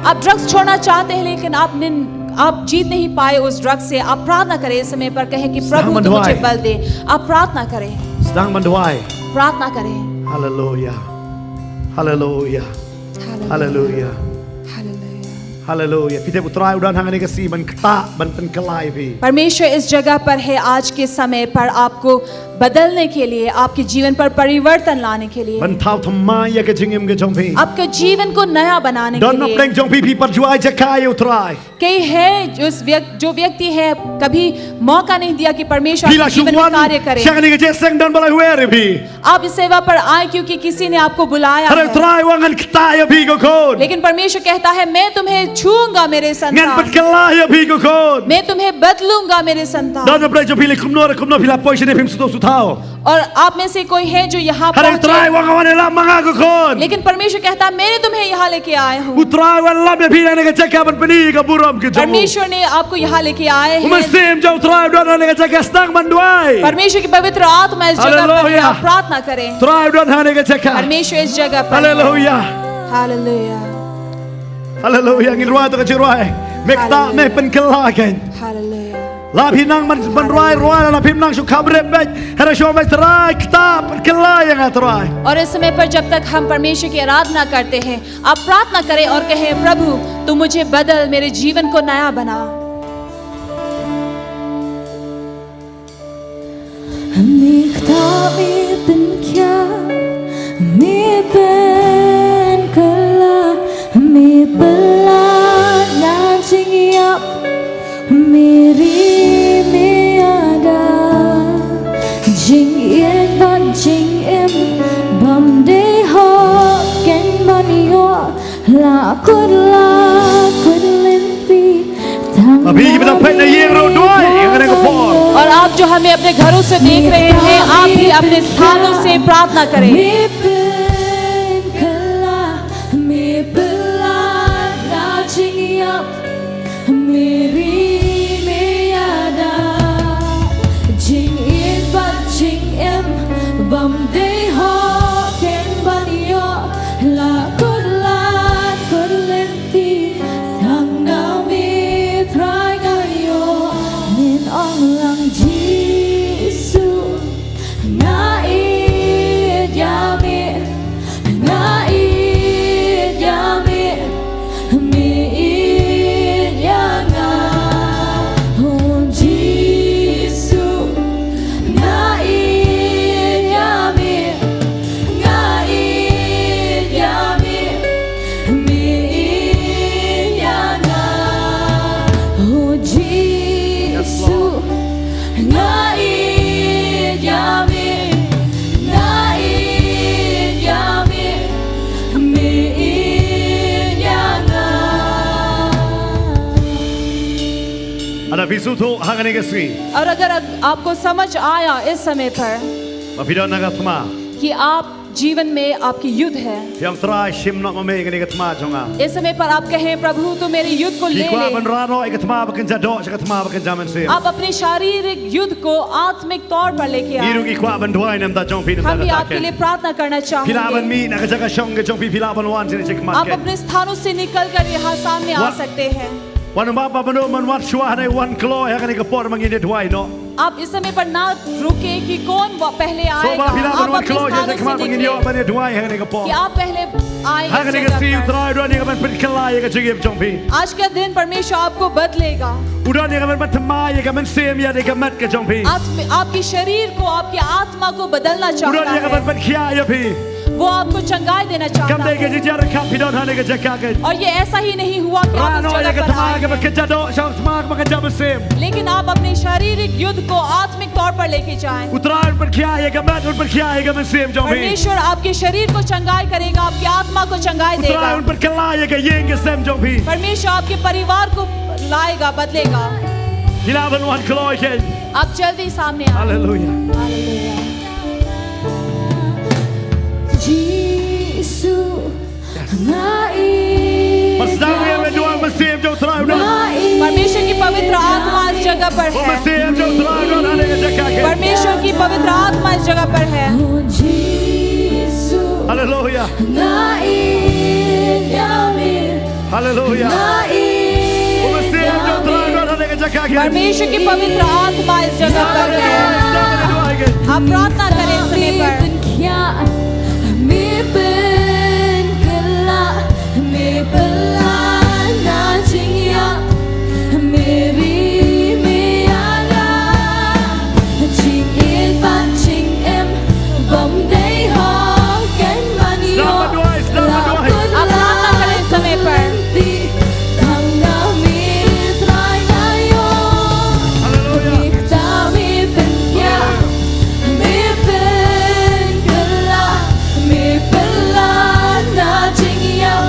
आप ड्रग्स छोड़ना चाहते हैं लेकिन आप निन-, आप जीत नहीं पाए उस ड्रग्स से। आप प्रार्थना करें इस समय पर, कहें कि Sdang प्रभु, ban तू मुझे duwai. बल दे। आप प्रार्थना करें, Sdang ban duwai. प्रार्थना करें। Haleluia. Haleluia. Haleluia. हालेलुया। Haleluia. Phi tip U Trai u don ha kane ka sngi ban ktah, ban pynkylla ïa phi. परमेश्वर इस जगह पर है आज के समय पर आपको बदलने के लिए, आपके जीवन पर परिवर्तन लाने के लिए, Ban thaw thymmai ïa ka jingim ka jong phi. आपके जीवन को नया बनाने के Don na लिए। pdeng jong phi, phi pat ju ai jaka ïa U Trai. कई है जो उस व्यक्ति, जो व्यक्ति है कभी मौका नहीं दिया कि परमेश्वर Phi la आपके जीवन में shu wan कार्य करे। sha kane ka jingïaseng don ba la wer ïa phi. आप इस सेवा पर आए क्योंकि किसी ने आपको बुलाया Hynrei U है, Trai u ong ngan ktah ïa phi ko khun. लेकिन परमेश्वर कहता है, मैं तुम्हें छूऊंगा मेरे Ngan संतान, pynkylla ïa phi ko khun. मैं तुम्हें बदलूंगा मेरे संतान। Don na pdeng jong phi lei kumno re kumno phi la poi shane phim sngewthuh sngewthaw. और आप में से कोई है जो यहाँ Hynrei U Trai पहुंचे, u ong ngan wan ïalam ma nga ko khun. लेकिन परमेश्वर कहता है, मैंने तुम्हें यहाँ लेके आए हूँ। U Trai u wan lam ïa phi na kane ka jaka ban pyni ïa ka burom ka jong u. परमेश्वर ने आपको यहाँ लेके आए U हैं। Mynsiem jong U Trai u don ha kane ka jaka, sdang ban duwai. परमेश्वर की पवित्र आत्मा इस जगह पर है। हालेलुया। आप प्रार्थना करें। U Trai u don ha kane ka jaka. परमेश्वर इस जगह पर है। Haleluia. हालेलुया। Haleluia. Ngin rwai to ka jingrwai. Me ktah, me pynkylla kein. हालेलुया। La phi nang ban, ban rwai, rwai, la phim nang shu khabrip beit. Hynrei shu ong, Trai, ktah, pynkylla ïa nga, Trai. और इस समय पर जब तक हम परमेश्वर की आराधना करते हैं, आप प्रार्थना करें और कहें, प्रभु, तू मुझे बदल, मेरे जीवन को नया बना। Me ktah, me pynkylla, me pynkylla, me pynlait na jingïap, me ri me ïada. Jingïeit bad jingim bym dei hok kein ban ïoh. La kut, la kut lynti. Tang, ma phi kiba dang peit na ïing ruh, duwai ïa kane ka por. और आप जो हमें अपने घरों से देख रहे हैं, आप भी अपने स्थानों से प्रार्थना करें। Me pynkylla, me pynlait na jingïap, me ri me ïada. Jingïeit bad jingim bym dei hok kein ban ïoh. La kut, la kut lynti. Tang na me Trai nga ïoh. Ngin ong lang Jisu, nga ïeit ïa me. Phi sngewthuh ha kane ka sngi. और अगर अग- आपको समझ आया इस समय पर ba phi don ha ka thma. कि आप जीवन में आपकी युद्ध है, Phi ong Trai, shim noh ma me ïa kane ka thma jong nga. इस समय पर आप कहें, प्रभु, तू मेरे युद्ध को Ki ले kwah ले। ban rah noh ïa ka thma ba kynja doh sha ka thma ba kynja mynsiem. आप अपने शारीरिक युद्ध को आत्मिक तौर पर लेके Ki ruh आए। ki kwah ban duwai na ka bynta jong phi na ka bynta ka हम भी आपके ktien. लिए प्रार्थना करना Phi lah ban चाहेंगे। mih na ka jaka shong ka jong phi, phi lah ban wan sha kane ka khmat. आप अपने स्थानों से निकल कर यहाँ सामने आ Wan- सकते हैं। Wan ym ap ba ban ym wan shuwa, hynrei wan kloi ha kane ka por ba ngin ïa duwai noh. आप इस समय पर ना रुके कि कौन वो पहले Shuwa ba आएगा। phi lah ban आप wan अपने kloi ha स्थानों ka से khmat ba ngin निकले ïoh ban ïa duwai ha kane ka por. कि आप पहले आए Ha इस kane ka sngi जगह u पर। Trai u don ïa ka ban pynkhlaiñ ïa ka jingim jong phi. आज का दिन परमेश्वर आपको बदलेगा। U don ïa ka ban pynthymmai ïa ka mynsiem ïa ka met ka jong phi. आप, आपकी शरीर को, आपकी आत्मा को बदलना U don ïa ka चाहता ban है। pynkhiah ïa phi. वो आपको चंगाई देना Kam चाहता dei ka है। jingjarkhap phi don ha kane ka jaka. और ये ऐसा ही नहीं हुआ कि Rah आप इस noh ïa जगह ka पर thma आए kaba हैं। kynja doh sha ka thma kaba kynja mynsiem. लेकिन आप अपने शारीरिक युद्ध को आत्मिक तौर पर लेके जाएं। U Trai un pynkhiah ïa ka met, un pynkhiah ïa ka mynsiem jong phi. परमेश्वर आपके शरीर को चंगाई करेगा, आपकी आत्मा को चंगाई U Trai देगा। un pynkhlaiñ ïa ka ïing ka sem jong phi. परमेश्वर आपके परिवार को लाएगा, बदलेगा। Phi lah ban wan kloi kein. आप जल्दी सामने आए। Haleluia. हालेलुया। Jisu, nga i Ba sdang ïa ka duwai mynsiem jong u Trai u don. nga i परमेश्वर की पवित्र आत्मा इस जगह पर Ba है। mynsiem jong u Trai u don ha kane ka jaka kein. परमेश्वर की पवित्र आत्मा इस जगह पर है। Jisu, Haleluia. nga i nyami, Haleluia. nga i Ba mynsiem jong u Trai u don ha kane ka jaka kein. परमेश्वर की पवित्र आत्मा इस जगह पर है। Sdang ïa ka duwai kein. आप प्रार्थना करें इस समय पर। Pynkhia, me pynkylla, me pynkylla na jingïap, me ri me ïada, jingïeit bad jingim bym dei hok ken ban ïoh. Sdang ban duwai, sdang ban duwai. आप प्रार्थना करें इस समय पर। Tang na me Trai nga ïoh. Haleluia. Me kta me pynkhia, me pynkylla, me pynkylla na jingïap,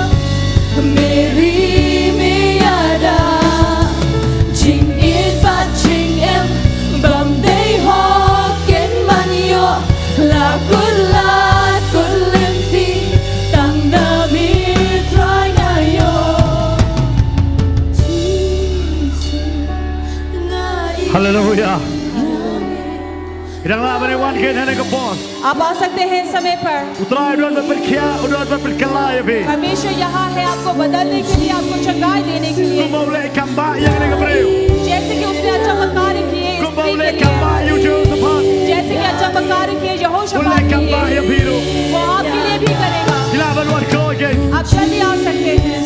me ri me ïada, jingïeit bad jingim bym dei hok ken ban ïoh. La kular kur lynti, tang na me Trai nga ïoh. Jisu, nga i Haleluia. Phi dang lah ban wan kein ha kane ka por. आप आ सकते हैं इस समय पर। U Trai u don ban pynkhiah, u don ban pynkylla ïa phi. परमेश्वर यहाँ है आपको बदलने के लिए, आपको चंगाई देने के लिए। Kumba u leh i kambah ïa kane ka briew. जैसे कि उसने अचमत्कार किए इस Kumba u स्त्री leh के i kambah लिए, ïa u Jehoshaphat. जैसे कि अचमत्कार किए U leh यहोशापात i के kambah ïa लिए, phi ruh. वो आपके लिए भी करेगा। Phi lah ban wan kloi kein. आप जल्दी आ सकते हैं।